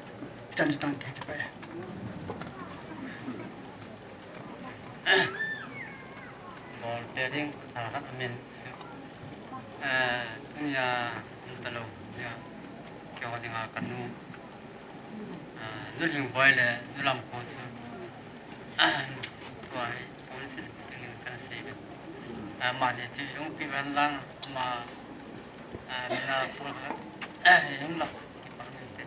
chan chu tan te kipah e. Bol te ding, tha khat amin su. Eh, tunia, um talou, nia, keiho dinga kanu. Eh, Nu Lhingboi le, Nu Lamkho su. Tua hi, police in tingin kana sei uvin. Eh, amani chu, hung pi uvin lang, ama, eh, mina pol khat. Eh, hung lak, kipa min te.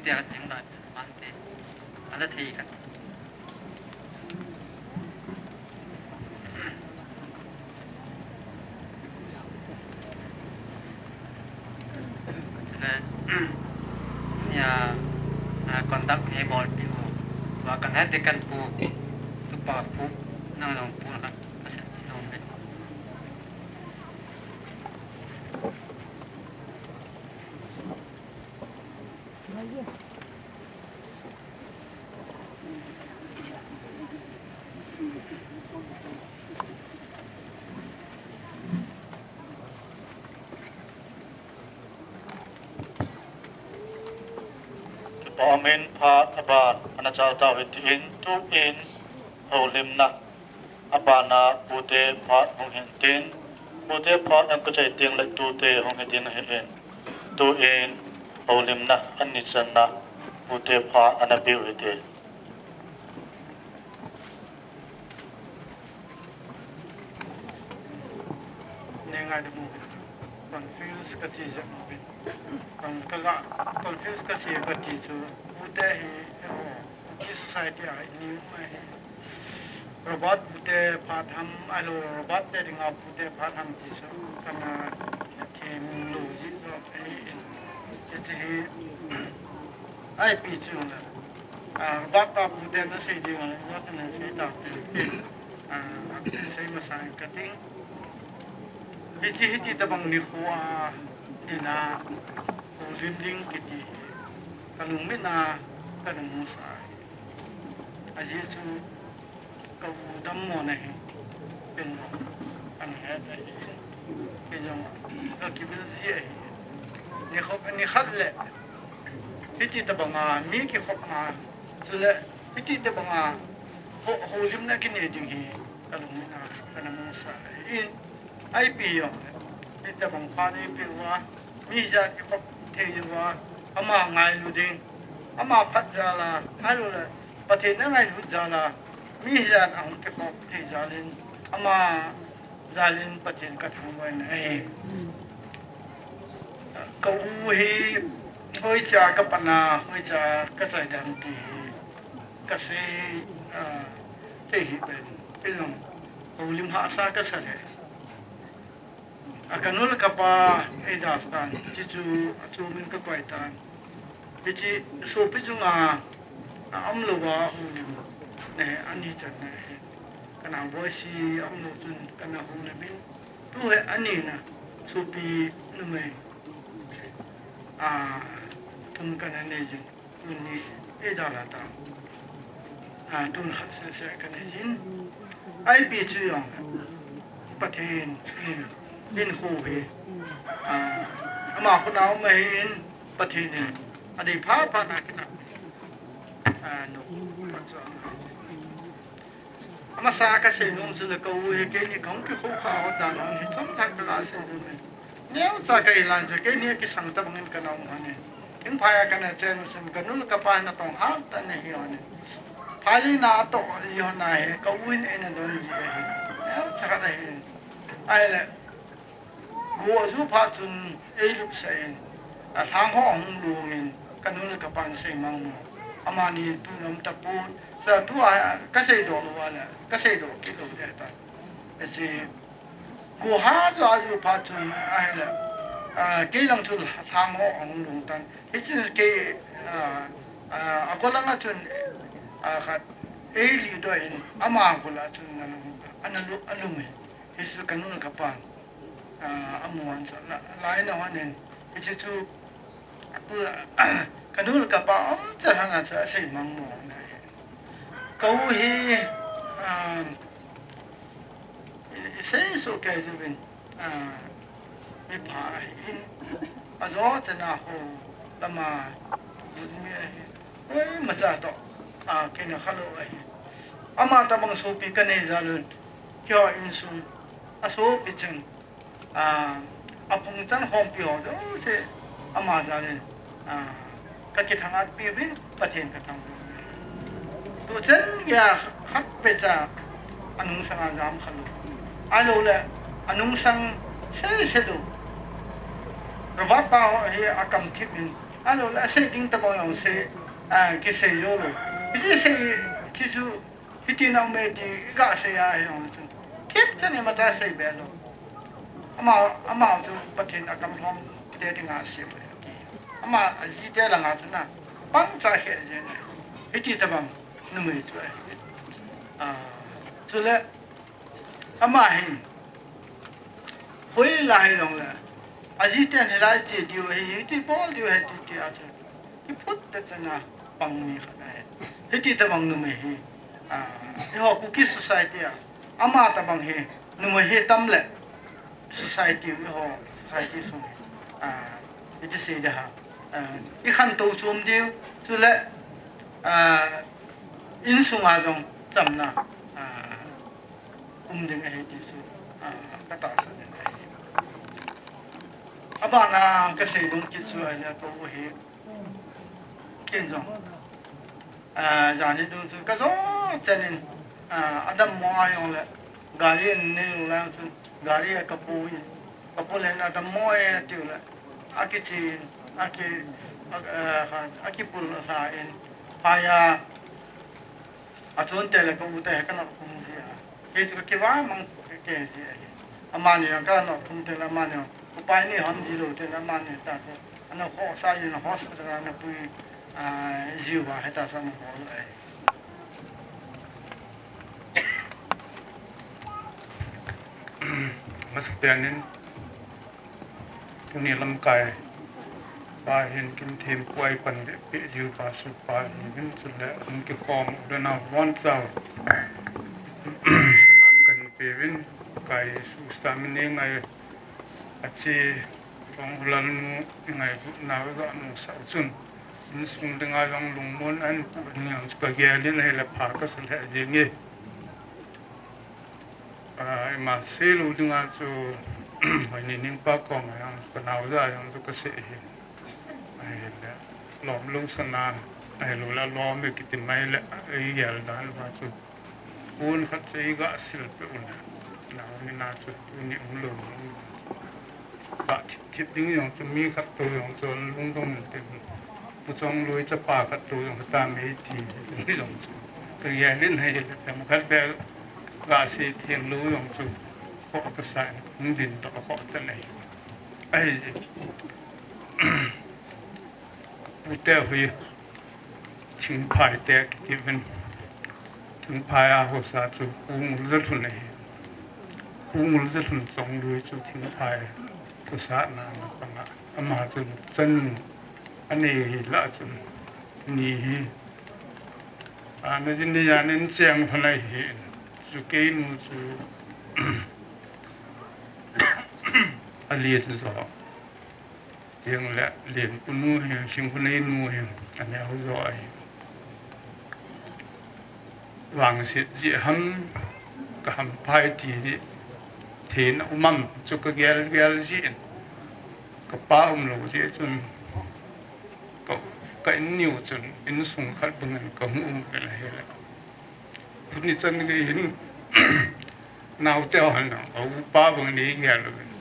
Tia ding dan man te. Ala thei kan. Nia, a, conduct e bol pi u. Wa kan ha te kan pu. Tu pa pu. Nang nang pu kan. Ka sen ti nong ben. Kipa umin phat aban ana chao tau hitin tuin houlimna abana pute phat hung hin tin, pute phat an kuchai ting le tute hung hi ding ahin, tuin houlimna an ni channa pute phat ana biu hite. Nengai de mu bin. Confuse kasi ja mu bin. Kon kala confuse kasi kati chu pute hi, oh, Kuki society a ni mai hi. Robot pute phat ham, alo robot te dinga pute phat ham ti chu kana thei mu lo ji jo hi. Hiche hi ai pi chu na. A, robot pa pute na sei ding a, robot na sei ta te. A, a te sei masa ka ting. Hiche hiti tabang nikho a, tina, houlim ding kiti hi. Ka lungmit na, kana musa. Ajeh chu, ka u dammo na hi. Ken jong, kana het ahi. Ken jong, ka kibil ji ahi. Nikho, nikhat le. Hiti tabang a, mi kikhop ma. Chule, hiti tabang a, ho, houlimna kinei ding hi. Ka lungmit na, kana musa. In, Ipi jong le, hitabang phat eipeh uva, mi hijat kikhop thei uva, ama ngailu ding, ama phat jal a, ahilou le, Pathen angailut jal a, mi hijat ahung kikhop thei jal in, ama jal in Pathen kathangvah in ahi. Ka u hi, hoicha kapan a, hoicha kachai dam ti hi, kasei, ah, thei hih pen, pen jong, houlim hahsa kasa le. A ka nu le ka pa eidalha tan, hiche chu achumin ka koi tan. Hiche sopi chunga aum louva houlim na hi ani channa ahi. Ka nao Boise aum lou chun ka na houlim in. Tu hi ani na sopi numei, a, thum ka na nei jin. Tuni eidalha tan. A, tun khat sese ka nei jin. Ipi chu jong Pathen in, in khu hi. A, ama khu nao ma hi in Pathen in. Adei pha pha na kina. A, no. Amasa kasei nom chu le ka u hi keini kahung kikhoukhah hon dan hon hi chomcha kaga sei nom e. Neocha ka ilan chu keini kisang tabang in kana um hon e. Thingphai a kana chen u chun ka nu le ka pa natong hat tah in ahi hon e. Phailei na atoh ji hon ahi, ka u in eina don ji ahi. Neocha khat ahi. Ahile, Go aju phat chun eilupsah in, alhang ho ahung lung in, ka nu le ka pan sei mangmo. Amani tun aum tapon, sa tua kasei doh lou ale, kasei doh kit lou ding ahitai. Hiche, go ha aju aju phat chun ahile, a, kei lang chun alhang ho ahung lung tan. Hichun kei, a, a, akol langa chun, a, khat eilih doh in, ama akol a chun ana lum, ana lu, alum in. Hichu ka nu le ka pan, a, amu hon chu la, lai na hon in, hiche chu, ka nu le ka pa um chan hon a chu asei mangmo na hi. Ka u hi, a, i, isei soh kei uvin, a, mipha ahin, ajo chan a ho lama lut mi ahi. Koimacha toh, a, kina khalou ahi. Ama tabang sopi kanei jal un, keiho insung, asopi cheng, a, aphung chan khompi ho jouse, ama jal in, a, kakithang-at piuvin, Pathen kathangvah. Tuchan geiya khat pecha, anungsang a jam khalou. Ahilou le, anungsang sese lou. Robert pa ho hi akamthip in, Ahilou le, asei ding tabang jong sei, a, kisei jou lou. Hiche sei, hiche chu, hiti nau me ti, iga sei a hi jong chu. Thip chan imacha sei be lou. Ama, ama chu Pathen akamlhom te dinga sei be ti. Ama ajite langa chu na, pangcha khe jeng. Hiti tabang numei chu ahi. A, chule, ama hin, hoilai jong le, ajiten hilai che diu ahi, hiti bol diu ahi ti, ti a chu. Kiphut te chana pang mi khat ahi. Hiti tabang numei hi, a, eiho Kuki society a, ama tabang hi, numei hi tam le, society, eiho society sung, a, iti sei ding ham, a, ikhantou chom diu, chule, a, insunga jong chamna, a, um ding ahi ti chu, a, katahsan in ahi. Abana kasei ding kit chu ahile kou hi, ken jong, a, jani ding chu kajo chan in, a, adammo a jong le, gari in nei lou lai chu, gari a kapu in, kapu le adammo e tiu le, akichen, aki, a, a, akipul lha in, phai a, achon te le ka u te kana khum ji a. Kei chu kakivah mang kei ji ahi. Amani jong kana khum te le amani jong, upai nei hon ji lou te le amani ta chu, ana khosa in hospital ana pui, a, jiu va hita chu ana hol ahi. Masapen in, tuni lamkai pa hin kin thempu a ipan deh peh jiu pa chu pa hiuvin, chule hung kikhom u le nau von chau salam kahin peuvin, kai su sa mi nei ngai achi Ronghulalnu ingailutnau iga musah u chun, insung dinga jong lungmon ahin pu ding jong chu kagel in ahile pha kasa lheh jenge. A, ima seilou dinga chu, Hoineneng pa koma jong chu kanaoja jong chu kasei ahi. Ahile, lomlou sana, ahilou le lom e kiti mai le, eigel dan uva chu, pon khat chu iga silpeh u le, nao mina chu tuni umlou, ga thip thip ding jong chu mi khat tou jong chu lungdong inte. Pu Chongloi chapa khat tou jong hita mei ti, ti jong chu kagel in ahile, themkhat beh ga sei theng lou jong chu, khoh kasa in, hung din toh khoh ta nei. Ahi, pute hi, Thingphai te kiti uvin, Thingphai a hosa chu Pu Nguljalhun ahi. Pu Nguljalhun Chongloi chu Thingphai khosahna ana panga, ama chu chanu anei hi lah chun, ni hi, a, ana jin ni jan in cheng lhon ahi. Chu keinu chu alen jo, jeng le lenpunu hi, Singkhuneinu hi, aneo jo ahi. Vangset jeh ham, ka hamphai ti hi, theina um am chu kagel gel jin, kapa umlou jeh chun, ka, ka in niu chun, insung khat bangin kahung um uvin ahile, tuni chan gei hin, naote hon, a upa bangin eigel uvin.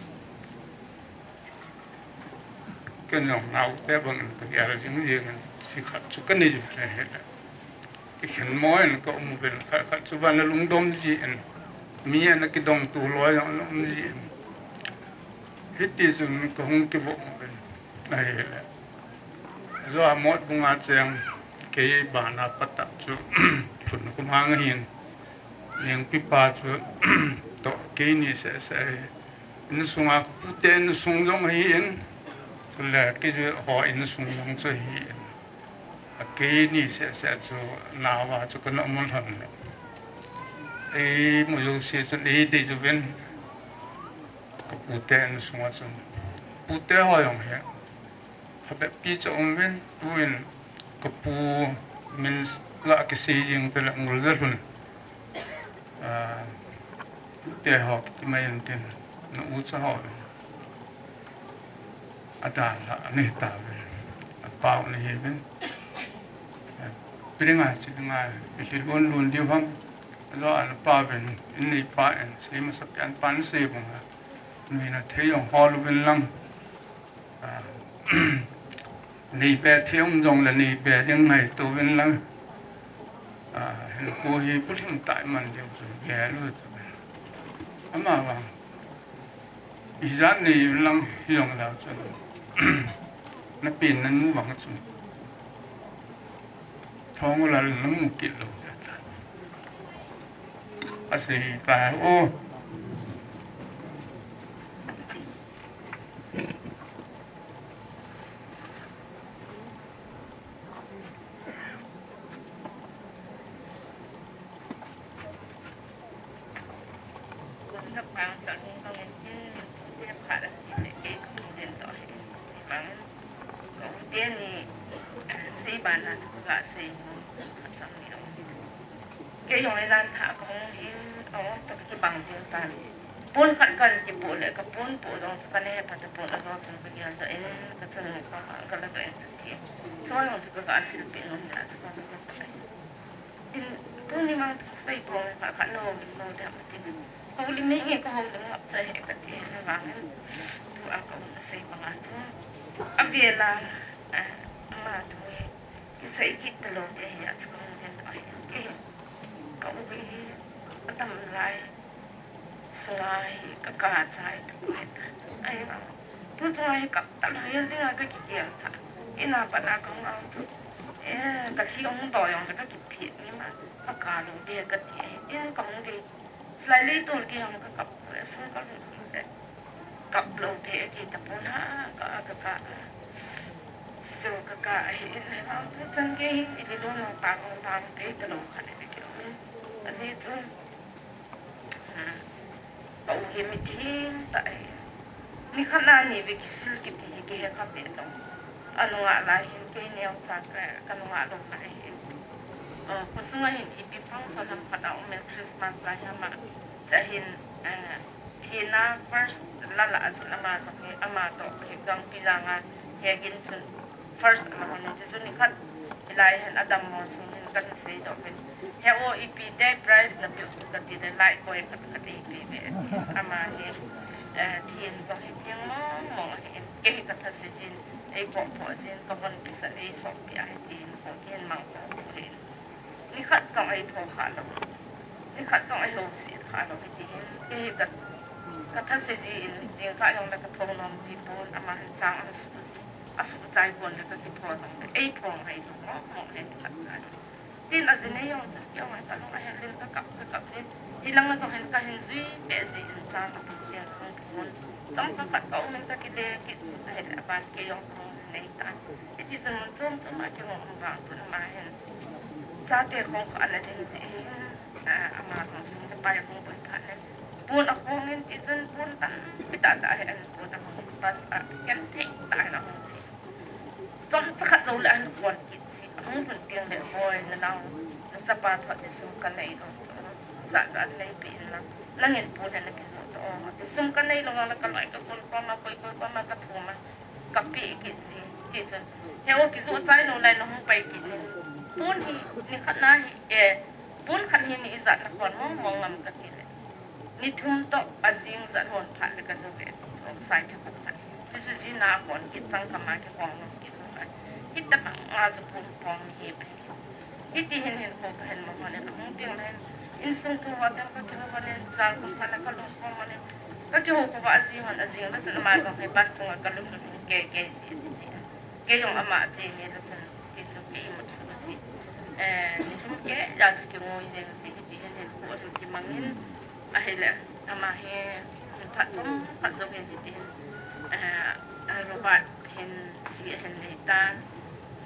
Ken jong naote bangin kagel jing jeng in, chi khat chu kanei uvin ahile, kikhen mo in kaum uvin, khat khat chu vana lungdom jin, mi ana kidongtu loi jong ana um jin, hiti chun kahung kivoh uvin ahile, ajo a Motbung a cheng, kei bana pat a chu Lhunkhomang ahin, Nengpipa chu toh keini seh seh ahi. Insunga kapute insung jong ahin, chule keiho insung jong chu ahin, akeini seh seh chu naova chu kana um lhon le, eimu jouse chun eidei uvin, kapute insunga chun, pute ho jong hi phabeppi cha um uvin, tuin kapu min la kisei jing tele Nguljalhun, a, pute ho kiti mai intin, na ucha ho uvin, adalhah ana hitauvin, apao ana hiuvin, ipi dinga chi dinga ilhi lon lon diu ham, ajo a ana pa uvin, in neipa in sei masapen pa in sei banga, nuina thei jong hol uvin lang, a, Nei be thei um jongle nei be ding ngaito uvin lang. A, hinkho hi bulhing tah iman diu chu gel u chu. Amavang ijat nei uvin lang hijongle chun. Na pen na nu vang chu. Thongulal na mu kit lou jeh chun. Asei tai o. Ka u teni, eh, sei bana chu ka sei nom khat chang ni lo. Kei jong ilan tha ka hung hin, o, ka kibang jing tan. Pon khat kan kipoh le, ka pon poh jong chu ka ne phat a pon a jong chun ka gel doh in, ka chanu koma ka la doh in ka ti. Chua jong chu ka ga silpeh nom le, chu ka la doh in. Tin, tuni mang thu sei pon khat khat nom nom ding a tin. Houlim nge ka houlim ngap chai he ka ti na vang in. Tua ka um sei bang a chu. A vela, eh, ama thu hi. Kisei kit talou te hi a chu ka hung den doh ahi. Kei hi ka u hi a tam lai sunga hi ka ka chai tu hi ta. Ahi vang. Tu chunga hi kap talou hi dinga ka kigel ta. Ina pat a ka hung au chu. Eh, ka thi hung doi jong ka kiphi ni ma. Ka ka lou te ka ti ahi. Tin ka hung dei. Slightly tol kei jong ka kap poi, asung ka lut le. Kap lou thei a kei tapon ha, ka, ka, ka. Chu ka ka ahi in, ahi vang tu chan kei hin, i lilon long tang long tang thei talou khat ahi kei min. Ajeh chu, hmm, ka u hi mi thim tah ahi. Nikhat na ni ve kisil kiti hi kihe kha ve lou. Anunga lai hin kei neocha ka, ka nunga lou lai hin. Uh, khosunga hin ipi function ham khat a um in Christmas lai ham a. Cha hin, uh, thina first la la a chun ama jong hi, ama toh hi gangpi janga he gin chun first ama hon in chu nikhat hilai hin adam mo sung hin kan sei doh hin. He o ipi te prize na pe u ka ti le lai koi khat khat ipi ve. Ama hi, eh, thin jong hi thing mong mong hi in. Kei hi ka tha se jin, ei po po jin, ka von kisa ei sok pi a hi tin, ko kin mang po po hin. Nikhat jong ei tho kha lou. Nikhat jong ei ho si kha lou hi ti hin. Kei hi ka, ka tha se ji in, jing ka jong le ka tho nom ji pon, ama hin chang a su ji. A su chai pon le ka ki tho jong le, ei tho ngai lou mo, mo le nikhat chai. Tin a jin ei jong chu, jong ai ka long a hen len ka kap, ka kap jin. Hi lang a jong hen ka hin jui, pe ji in chang a pi len kong pon. Chang ka khat ka um in ka ki le, ki jin a hen a ban ke jong kong nei ta. Iti chun mun chom chom a kihong um vang chun ama hin. Chate khong kha ana ding ti hin, ah, ama khong sum le pai a khong boi phat le. Pon a khong in ti chun pon tampi tah tah hi an pon a khong bas a ken thei tah hi la khong ti. Chomcha khat jou le an khon kit chi. A hung lhun teng le boi na nao na chapa thot ti sum ka nei lo chu. Sa sa nei pi in la. Nangin pon hi na kijoh to. Ti sum ka nei lo la ka loi ka kol koma koi koi koma ka thum a. Ka pe kit ji, ti chun. He o kijoh chai lou lai na hung pai kit nin. Pon hi, nikhat na hi, eh, pon khat hi ni ijat na khon mong mong ngam ka ti le. Ni thum toh, a jing jan hon phat le ka joh ve ti chu, sai phi khup khat. Ti chu ji na khon kit chang kama kihong nom kit lou khat. Hita bang a chu pon khong hi. Hiti hin hin kho ka hin ma hon in, a hung teng le hin. Insung thu ho teng ka kiho hon in, chal kum khat na ka lung khom hon in. Ka kiho kho va a ji hon a jing le chun ama jong hi bus chunga ka lung lung in kei kei ji ti ji. Kei jong ama a ji nge le chun ti chu kei mut su ji. Eh, ni thum kei ja chu kingoi jeng ji hiti hin hin kho hin kimang in. Ahile, ama hi, phat chom, phat chom hin hitin, eh, Robert hin, ji ahin nei tan,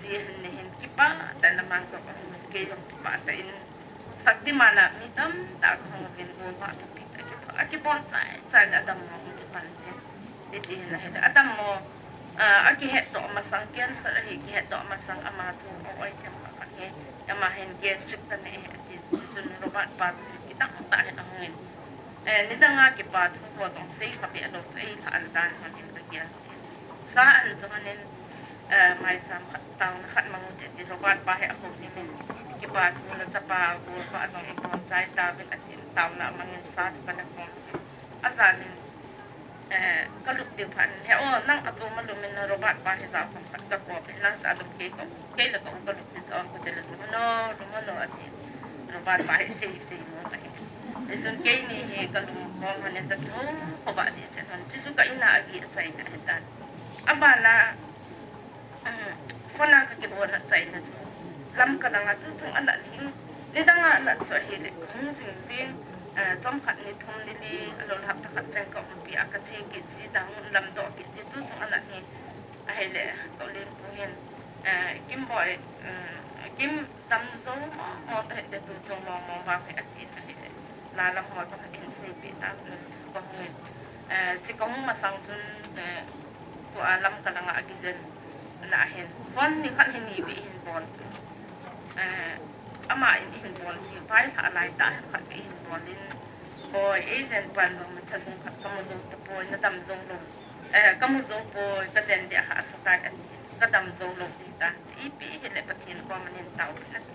ji ahin nei hin, kipah tah in ama jong ahin, kei jong kipah tah in, Shaktiman a mi tamtah kahung uvin, golvah thupi tah kibol, akibol chai chai le adammo hung kipan jin. Hiti hin ahile, adammo, ah, akihet doh masang, cancer ahi kihet doh masang ama chu a oi them kha khat hi, ama hin gastric kanei ahi atin, chuchun Robert pa toh hin kidang tah hin ahung in. Eh, nidang a kipa thu ho jong sei kha beh lou chu eilhah dan hon in kagel jin. Sa an chu hon in, eh, maicham khat taona khat mang ute ti Robert pa hi ahoulim in. Kipa thu na chapa golvah jong ibon chai tauvin atin taona amang in sa chu kana khom in. Ajan in Eh, ka lup ding phat in, he o, nang a chom a lum in Robert pa hi jao khom khat ka ko pe, nang cha lum kei ko, kei le ka u ka lup ding cha o, ka te le lum no, lum no ati. Robert pa hi sei sei mo ka hi. Isun kei ni hi ka lum khom han in ka ki ho, ko ba ni chen han. Chisu ka ina agi a chai na he tan. Abana, um, phone a ka kibol na chai na chu. Lam ka lang a tu chung ana ling. Ni dang a ana chu hi le, hung jing jing, eh, chom khat ni thum ni li, a lo hap ta khat chen ka um pi a ka chi ki chi dang lam do ki chi tu chung ana ni. A hi le, ka len pu hin, eh, Kim boy, um, Kim dam zo mo, mo ta hin te tu chung mo, mo ba hi a ti ta hi le. La lam ho chung in sei pi ta, na chu ka hung in. Eh, chi ka hung masang chun, eh, tu a lam ka lang a a gizen na hin. Phone ni khat hin ni bi hin bol chu. Eh, ama in hin bol chi, pai lha lai ta hin khat bi hin bol in. Boy, ei jen pan dong na tha sung khat ka mu zo ta boy, na dam zo lo. Eh, ka mu zo boy, ka jen dia ha sa tai a ti. Ka dam zo lo ti ta. Ipi hi le Pathen ko manin tau na ti.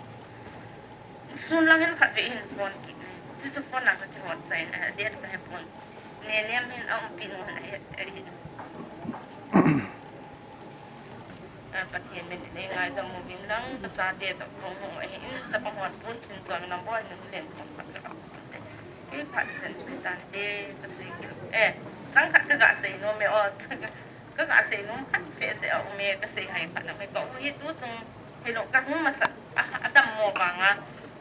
Sun lang hin khat ve hin phone kit ne. Chisu phone lang ka kihon chai na, dia ka he phone. Ne nem hin a um pi nu na he, he. Eh, Pathen min le ngai da mu min lang, ka cha te to khong hong a hin, cha pa hon pun chin chon lang boy nu le khong khat ka. Ke phat chen chu tan te, ka se ki. Eh, chang khat ka ga sei no me o. Ka ga sei nom khat se se a um e, ka sei hai khat na me ka u hi tu chung hi lo ka hung masa a, a dam mo banga,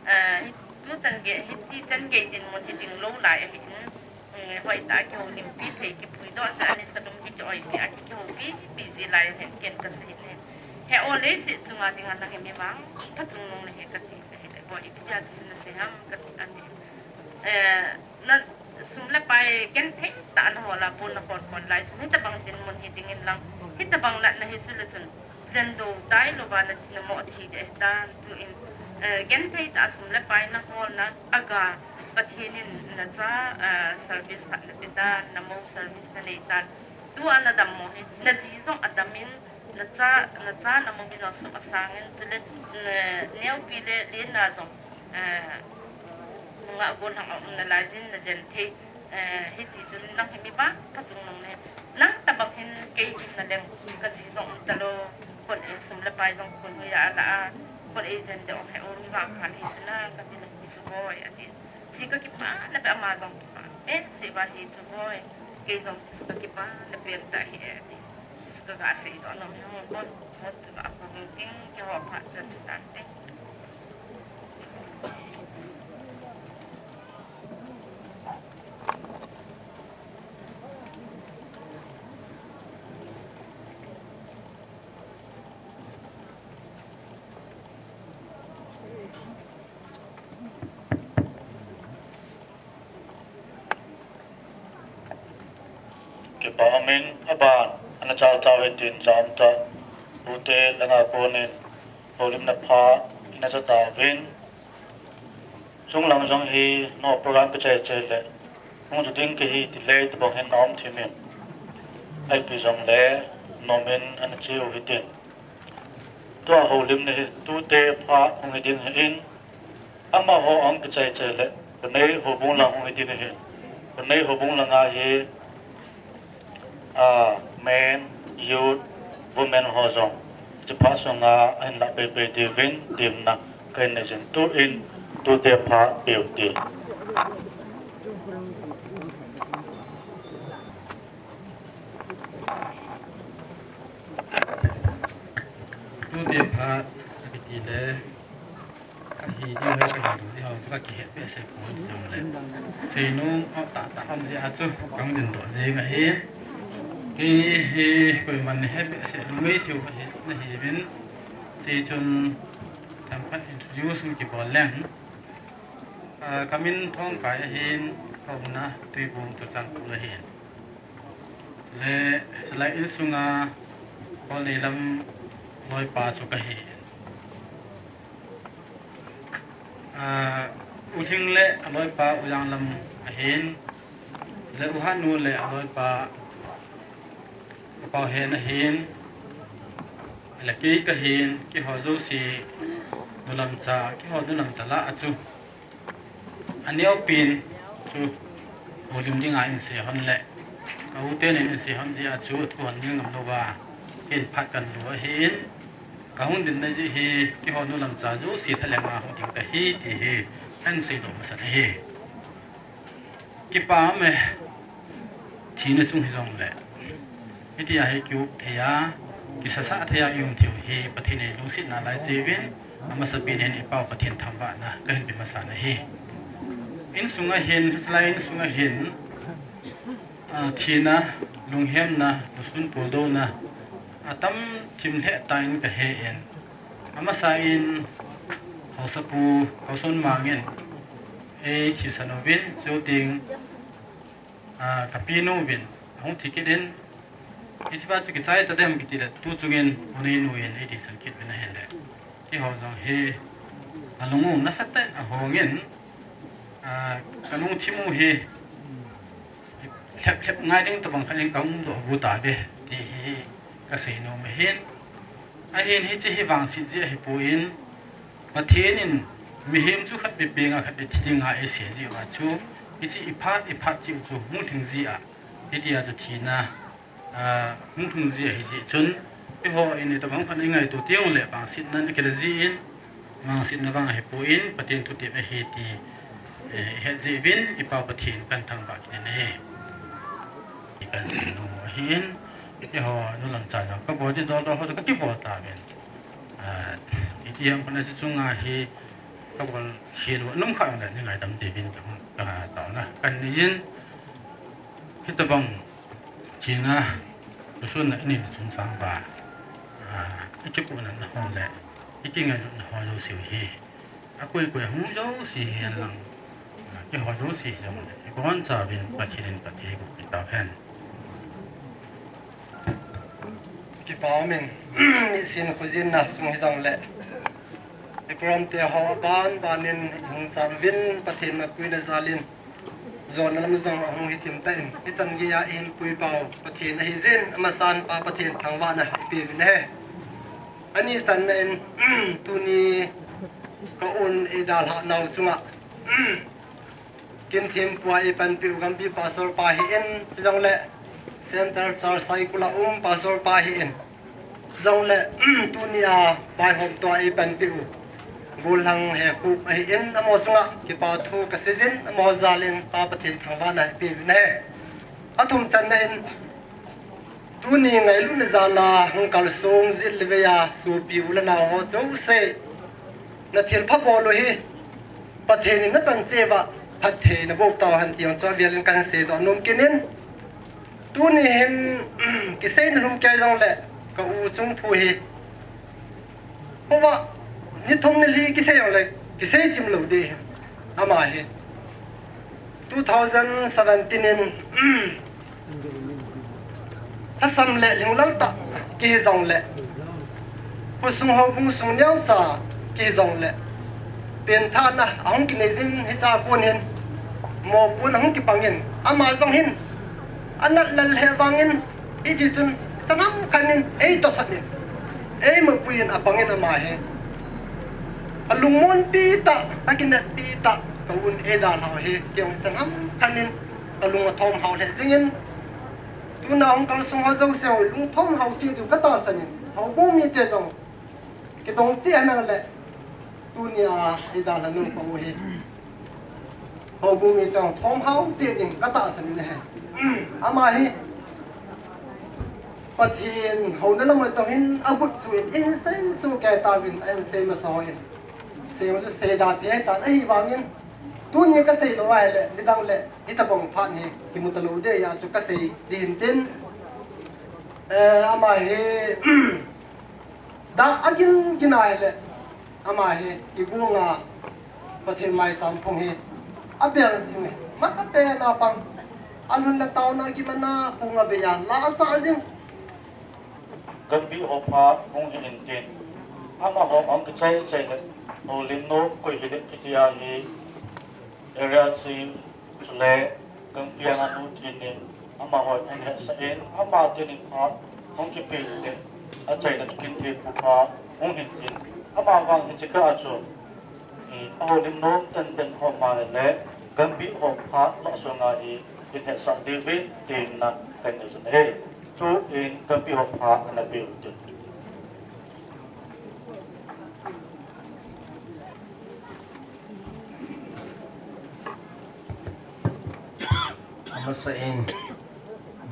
eh, hi tu chan ge, hi ti chan ge din mun hi ding lo lai a hi in, mm, hoi ta ki ho lim pi thei ki pui do cha ani sa dum ki ki oi pi a ki ki ho pi, pi ji lai hen ken ka sei ne. He o le se chunga ding a na he mi vang, ka chung nung le he ka ti ka he le bo i pi a chu na se ham ka ti a ni. Eh, na sum le pai ken thei ta na hola pon na hol hol lai chun, hita bang din mun hi ding in lang, hita bang na na hi su le chun, jen do tai lo ba na ti na mo thi de ta tu in, eh, ken thei ta sum le pai na hol na aga Pathen in na cha, eh, service khat na pe ta, na mo service na nei ta, tu a na dam mo hi, na ji jong a dam in, na cha, na cha na mo mi na su a sang in, chule, eh, neo pi le, le na jong, eh, nga gon hang a um na lai jin na jen thei, eh, hi ti chun nang hi mi ba, ka chung nung ne. Nang ta bang hin kei hin na leng, ka ji jong um ta lo, kon e sum le pai jong kon hu ya la a, kon e jen de ong he o mi vang khan hi chun na, ka ti na hi chu boy, a ti. Chi ka kipa na pe ama jong kipa. Eh, si ba hi chu boy, kei jong chi ka kipa na pe ta hi e ti. Chi ka ga sei do no mi hong kon, mo chu ka ko ting ki ho pha chan chu tan te. Kipa min aban, ana chal chal hitin jam ta, pute langa konin, holim na pha, ina cha ta vin. Chung lang jong hi, no program ka chai chai le, hung chu ding ka hi ti le, ti bang hin na om thi min. Ai pi jong le, no min ana chiu hitin. Tua holim na hi, tute pha hung hi ding hi in, amaho ang kichai chai le, Hunei houbung lang hung hi ding hi in. Hunei houbung lang a hi, a, men, youth, women ho jong. Chi pha sunga, ahin la pe pe ti vin, tim na, kai ne jin tu in, tute pha piu ti. Tute pha, a ki ti le, ka hi diu hai, ka hi diu hai, ka ki het behseh pon ti jong le. Sei nom, a ta ta ham ji a chu, kang din to ji ka hi. Kei hi, koiman ni het behseh, lu mei thiu ka hi, na hi bin. Sei chun, tam khat introduce ki bol leng. A, ka min Thongkai ahin, ka umna Tuibung Churachandpur ahin. Le, chulai insunga, Kholnei lam loipa chu ka hi. A, U Hling le a loipa U Jang lam ahin. Chule U Hanu le a loipa U Pau Hen ahin. Le kei ka hin, keiho jouse, nu lam cha, keiho nu lam cha lah a chu. A neo pen chu, holim dinga in se hon le. Ka u teni in sei hon jeh a chu thu hon nil ngam lou va, ken phat kan lo ahin, ka hung dinna jeh hi kihou nu lamcha jouse thalheng a hung ding kahi ti hi kan seidoh masat ahi. Kipa um e, thina chung hijongle, hitia hi kiup thei a, kisasa thei a i um theiu hi Pathen in lungsetna lai cheuvin, amasapen in i Pau Pathen thangvahna kahin pe masa nahi. Insung a hin, hichelai insung a hin, a, thina, lunghemna, lusun puldouna, atam thim lheh tan kahe in. Amasa in, Haosapu Kaoson Mang in, ei thisan uvin, chuteng, a, ka pinu vin, ahung thi kit in, hichepa chu kichai tadem kiti le, tu chungin, u neinu in, ei thisan kit uvin ahin le. Kihou jong hi, ka lung u nasatah in ahong in, a, ka lungthim u hi, lhep lhep ngai ding tabang khat in ka hung doh bu ta ve, ti hi ka sei nom ahin. Ahin hiche hi vangset jeh ahi poi, Pathen in mihem chu khat vei peng a khat vei thi ding a eisei jeh uva chu, hiche i phat, i phat cheh u chu hung lhing jeh a, hitia chu thina, a, hung lhung jeh ahi jeh chun, eiho in i tabang khat i ngaito teng le vangsetna in akile jeh in, vangsetna vang ahi poi, Pathen thutep ahi ti, eh, i het jeh uvin, i Pau Pathen kan thangvah kit in ahi. Kan sei nom u ahin, eiho nu lamcha jong ka bol ding dol dol ho chu ka kibol tauvin. A, iti ham khat na chu chunga hi ka bol khel u aum kha le, nei ngaidam diuvin ka, a, taona kan nei in, hitabang thina, lusunna i nei na chungchang uva, a, i kipuina na ho le, i kingailutna ho jouse u hi, akoi koi a hung jouse hihen lang, a, keiho jouse hijongle, i gonchauvin Pathen in phatthei eiboh peh tauhen. Kipa um in, nisim khojinna sung hijongle, i program te ho aban ban in hung chan uvin Pathen mapuina jal in, jona lam jong ahung hi thim tan, hichan geiya i hinpui pau Pathen ahi jeh in, amasan Pa Pathen thangvahna i pe uvin ahi. Ani channa in, tuni ka un eidalhah nau chunga, Kinthimpua eipanpiu Gambih Pastor pa hi in, chujongle Central Church Saikul a um Pastor pa hi in, chujongle tunia vaihom tua eipanpiu Gollhang Hekhup ahi in, amaho chunga kipa thu kaseijin, amaho jal in Pa Pathen thangvahna ipeuvin ahi. Athum channa in, tuni ngailutna jal a hung kalsong jit le vei a sopi u le nao ho jouse, nathilpha bol u hi Pathen in nachan cheh uva phatthei naboh tauhen ti jong chu avel in kahin seidoh nom kit in, tuni hin kiseina lhum kei jongle ka u chung thu hi, hova, ni thum ni li kisei jongle, kisei chim lou ding ahi. Ama hi two thousand seventeen in, lhasam le lhinglel tah kihi jongle, khosung houbung sung neocha kihi jongle, penthahna ahung kinei jin hiche a kon hin, mopohna ahung kipang in, ama jong hin, anat lel lheh vangin, hitichun, chan hamkhat in, eitosat in, eimopui in apang in ama hi. Alungmonpi tah, akineppi tah, ka un eidalhah u hi, kei jong chan hamkhat in, kalung athom hao lheh jing in, tuna hung kalsong ho jouse ho lungthom hao cheh diu katahsan in, houbung mite jong kidong cheh henlang le, tunia eidalhah nau pa u hi, houbung mite jong thom hao cheh ding katahsan in ahi. Ama hi Pathen houna lam a jong hin agot suh in, eihin seisoh kei tauvin, ahin sei masa ho in, sei ho chu seida thei ahitan, ahivangin tuni kasei lou ahile, nidang le hitobang phat hi kimu talou ding ahi a chu kasei ding ahin tin, eh, ama hi dah agin gin ahile, ama hi kigong a Pathen maicham phung hi abel jing e. Masapen a pang, alhun le taona kiman a kong avei a, la asah jing. Gambih ho phat hung hi intin, amaho ahung kichai chai le, houlim nom koi hile kiti ahi, area chief chule Gangpiang a nu tin in, amaho ahin hetsah in, ama tin in phat hung kipe le, achaina chu Kinthimpua phat hung hi intin, ama vang hiche kah a chu, ahoulim nom tenten ho ma le, Gambih ho phat lah sunga hi, Kin hetsah diuvin temna kanei jin ahi. Tuin Gambih ho pha ana peh uvin tin. Amasan,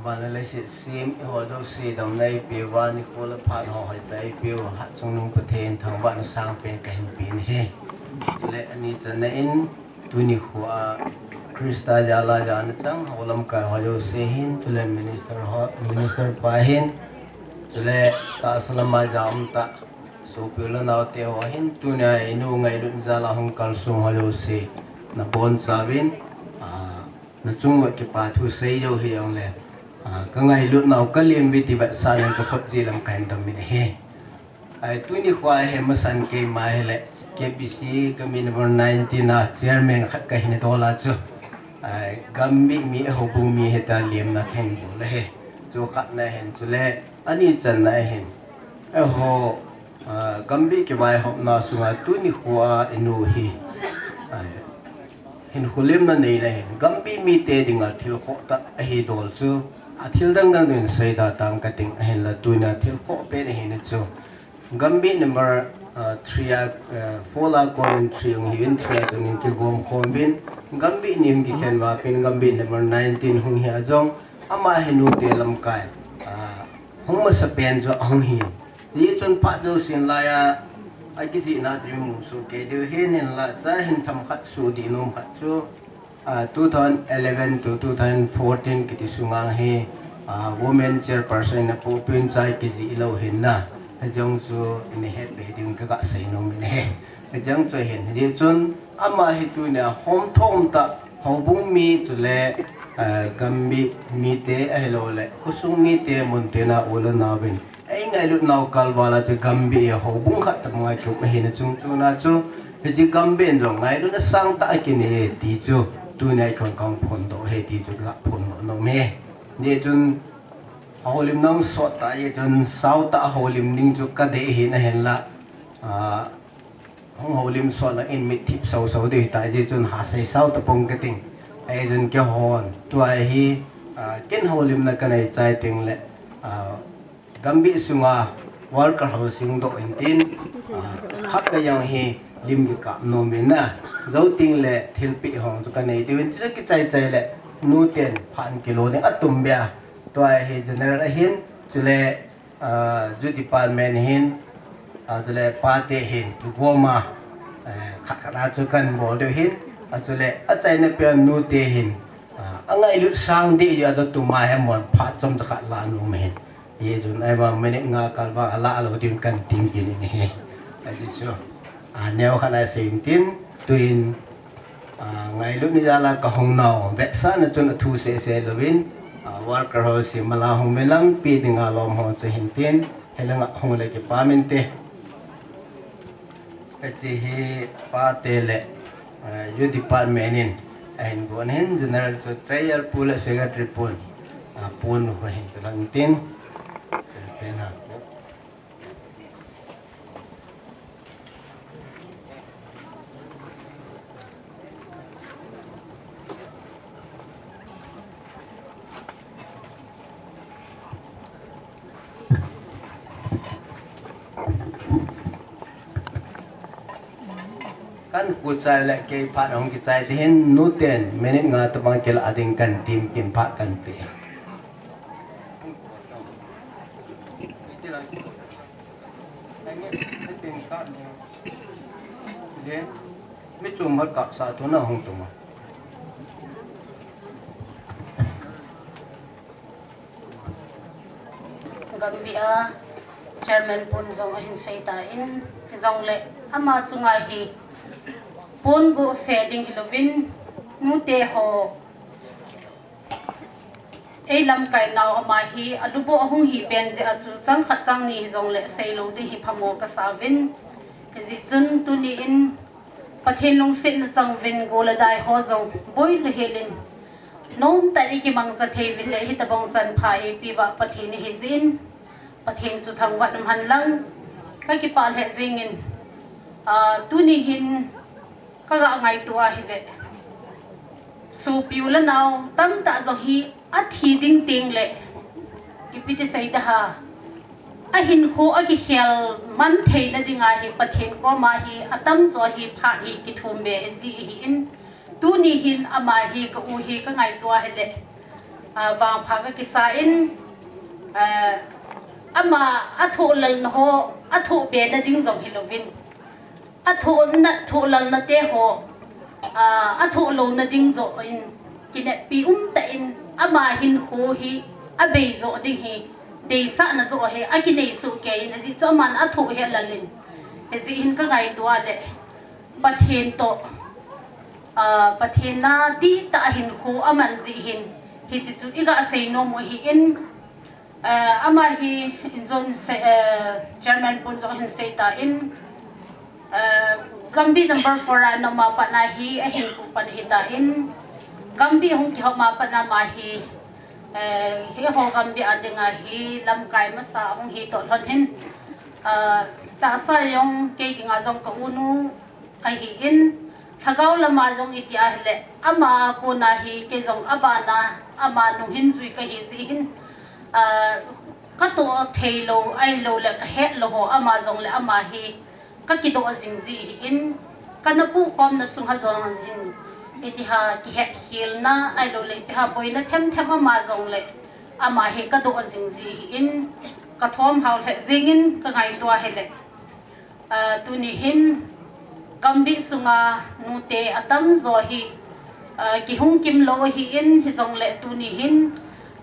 van le leiset sem, eiho jouse damna eipeuva, nikho le phat ho hoitah a eipeu, hatchungnung Pathen thangvahna sangpen kahin pe ahi. Chule ani channa in, tuni khoa Christa jal'a jana chang ho lamkai ho jouse hin, chule minister ho, minister pa hin, chule tahsa lama ja um tah, sopi u le naote ho hin, tunia inu ngailut jal'a hung kalsong ho jouse, nabonchauvin, ah, nachung uva kipa thu sei jou hijongle, ah, kangailutnau kalem uve ti vetsahnan kaphot ji lam kahin dong in ahi. Ai, tuni khoa hi masan keima hile, K B C committee number nineteen a chairman khat kahin dol a chu, ai, Gambih mi, houbung mi hita lemna kahin bol ahi. Chu khatna hin, chule ani channa hin, eiho, ah, Gambih kivaihopna sunga tuni khoa inu hi, ai, hinkho lemna neina hin, Gambih mite dinga thil khoh tah ahi dol chu, athil dangdang dingin seida tang kating, ahinla tunia thil khoh pen ahina chu, Gambih number, ah, three a, ah, four a konin three hung hiuvin, three a konin kigom khom uvin, Gambih ni hung kikhen uva pen Gambih number nineteen hung hi a jong, ama hi nute lamkai, ah, hung masapen chu ahung hi. Hijeh chun phat jousen laiya, akijihna chu imu soh kei diu ahin, hinla cha hin themkhat soh ding nom khat chu, ah, two thousand eleven to two thousand fourteen kiti sunga hi, ah, women chairperson in apohpeh in cha kijih lou ahin na. Hijong chu ina hetbe ding kaga sei nom in ahi. Hijong chu ahin, hijeh chun ama hi tunia homthom tah, houbung mi chule, ah, Gambih mite ahilouleh khosung mite muntina u le naovin, eingailutnau kalval a chu Gambih houbung khat tabang a kium ahina chungchona chu, hiche Gambih in jong ngailutna sangtah akinei e ti chu, tunia eikhon kahung phondoh ahi ti chu kaphondoh nom e. Hijeh chun, houlimna hung sot tah jeh chun, saotah houlim ding chu kadei ahin, ahinla, ah, hung houlim sot lang in mitthip soso ding hita jeh chun, hasei sao tapong kating. Hijeh chun keihon, tua hi, ah, ken houlimna kanei chai tengle, ah, Gambih sunga worker housing doh intin, ah, khatvei jong hi lim kikap nom in na, jou tengle thilpeh hong chu kanei diuvin, chu kichai chai le nuten phat in kilo ding atum beh a. Tua hi general ahin, chule, ah, youth department hin, ah, chule pate hin kigom a, eh, khat khat a chu kahin bol diu ahin, ah, chule achaina pen nute hin, ah, angailut sang ding jeh a chu tuma hi amon phat chomcha khat la nom ahin. Hijeh chun, ahivang minute nga kal vang ala lou ding kahin temkit in ahi. Ajeh chu, ah, neokhat a sei intin, tuin, ah, ngailut ni jal'a kahung nau vetsahna chun athu sehseh louvin, ah, worker housing mala hung uvin lang pi dinga lom ho chu hin tin, hilanga hung le kipah inte. Hiche hi pate le, eh, youth department in ahin gon ahin, general chu treasurer pu le secretary pun, ah, pun u ahin pelang tin. Pen ha. Kahin khuchai le kei phat hung kichai ding ahin, nuten minute nga tabang kila ding kahin temkit in phat kahin pe. Mi chom khat kap sa tu na hung tum a. Gambih a chairman pun jong ahin sei tan, hijongle ama chunga hi pon go se ding hilouvin, nute ho ei lamkai nau ama hi alubo ahung hi pen jeh a chu chang khat chang ni hijongle sei lou ding hi phamo kasa uvin. Hijeh chun tuni in Pathen lungsetna chang uvin go le dai ho jong boi le hel in nomtah in i kimangcha thei uvin le hitabang chan pha eipe uva Pathen ihi jeh in Pathen chu thangvah in um hen lang. Ka kipah lheh jeng in, ah, tuni hin ka ga ngaito ahile, Sopi u le nao tamtah jong hi athi ding teng le, ipi ti sei ta ha, ahinkho akikhel man theina dinga hi Pathen koma hi atamjo hi phat hi kithum be ji hi in, tuni hin ama hi ka u hi ka ngaito a hile, a, vangpha ka kisa in, a, ama athoh lalna ho, athoh be na ding jong hilouvin, athoh na, thoh lalna te ho, a, athoh louna ding joh in, kineppi umtah in, ama hinkho hi abei joh ding hi, deisahna joh hi akinei soh kei in, ajeh chu aman athoh hi alal in, ajeh hin ka ngaito a le, Pathen toh, a, Pathen a dihtah a hinkho aman jeh hin, hiche chu iga sei nom u hi in, a, ama hi in jong sei, a, chairman pun jong hin sei ta in, a, Gambih number four a ana um a pat na hi ahinkho pan hi ta in, Gambih hung kihop ma pat na ama hi, a, hiho Gambih a dinga hi lamkai masa hung hi toh lhon hin, a, tahsa jong kei dinga jong ka unu ahi in, lhagao lama jong iti a hile, ama kona hi kei jong abana, ama nung hin jui kahi jeh hin, a, katoh thei lou, ahilou le kahet lou ho, ama jong le ama hi kakidoh jing ji hi in, kana pukhomna sunga jong hin, iti ha kihetkhelna, ahilou le ipi ha boina themthem ama jong le, ama hi kadoh jing ji hi in, kathom hao lheh jeng in ka ngaito a hile. A, tuni hin Gambih sunga nute atamjo hi, a, kihung kim lou hi in, hijong le tuni hin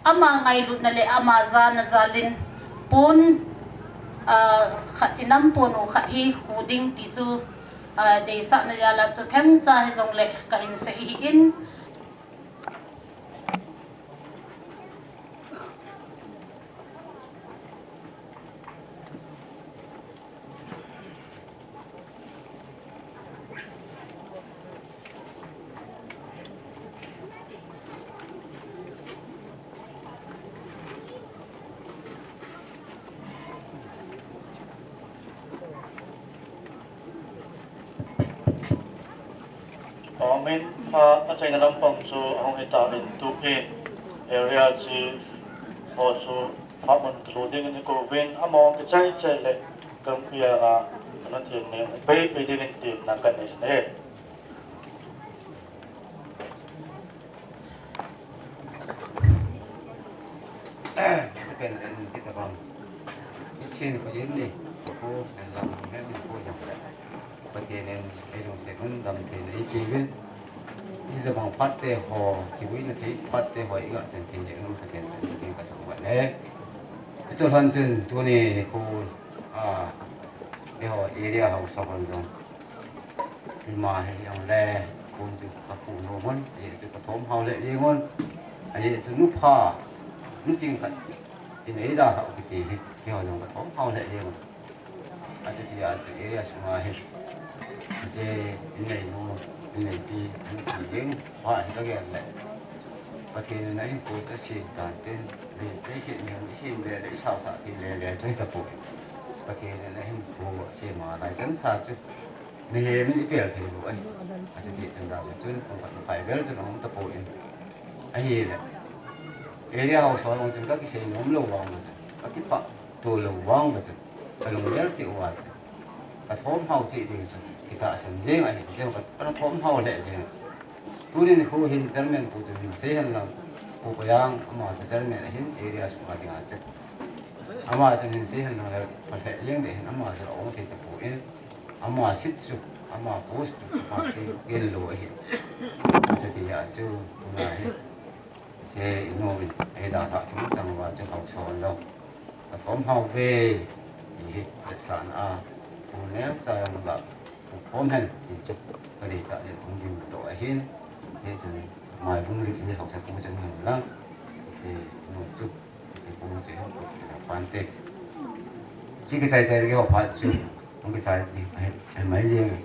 ama ngailutna le ama jana jal in pon, a, khat inam pon u khat hi hu ding ti chu, a, deisahna jal a chu themcha hijong le kahin sei hi in, Amin. A, achaina lampang chu ahung hita in, tupin area chief ho chu phamun kilu dingin ikouvin, amaho kichai chai le Gambih a ana theng ne pei pei dingin tin na kan ne. Pathen in eilungset un damtheina eipeuvin. Hitabang phat te ho, kivuina thei phat te ho iga chan thei le nung sapen tin ka thangvah e. Hichu lhon chun tuni nikho, a, eiho area haosa hon jong ima hi jong le, pon chu ka pu nom un, ajeh chu ka thom hao lheh jeng un, ajeh chu nupha, nuching khat in eidalhah u kiti hi, keiho jong ka thom hao lheh jeng un. Achuti a chu area sunga hi, hiche in neinu, in neipi, in ti ding, pha hi ka gel le. Pathen in ahinkho asem tan tin, le, leiset mihem isem le, le isaosah thei le, le chu hitapoi. Pathen in ahinkho asem a lai kansa chu, mihem in ipel thei lou ahi. Achuti chun dan le chun, pumkhat makhai vel chun ahung tapoi. Ahile, area haosa jong chun ka kisei nom lou vang chun, ka kipah to lou vang chun, ka lunggel cheh uva chun, ka thom hao cheh ding chun, kitahsan jeng ahi, chun ka, ka thom hao lheh jeng. Tuni nikho hin chairman pu chun hin sei hen lang, Pu Payang, ama chu chairman ahin area sunga dinga chu. Ama chun hin sei hen lang le, pha lheh jeng ding ahin, ama chu aum thei tapoi. Ama seat chu, ama post chu, ama ken, ken lou ahi. Chuti a chu, tuna hi, hiche inu in eidalhah chungchang uva chu haosa hon jong ka thom hao ve, ti hi vetsahna a, pu neocha jong ga pu khom hen ti chu ka deichat in hung ding toh ahin, hichun Maibung Lih hi haosa pu chun hen lang, hiche inu chu, hiche pu chu hen pu chu hen pante. Hiche kichai chai keiho phat chu, hung kichai ti, he, he mai jeng.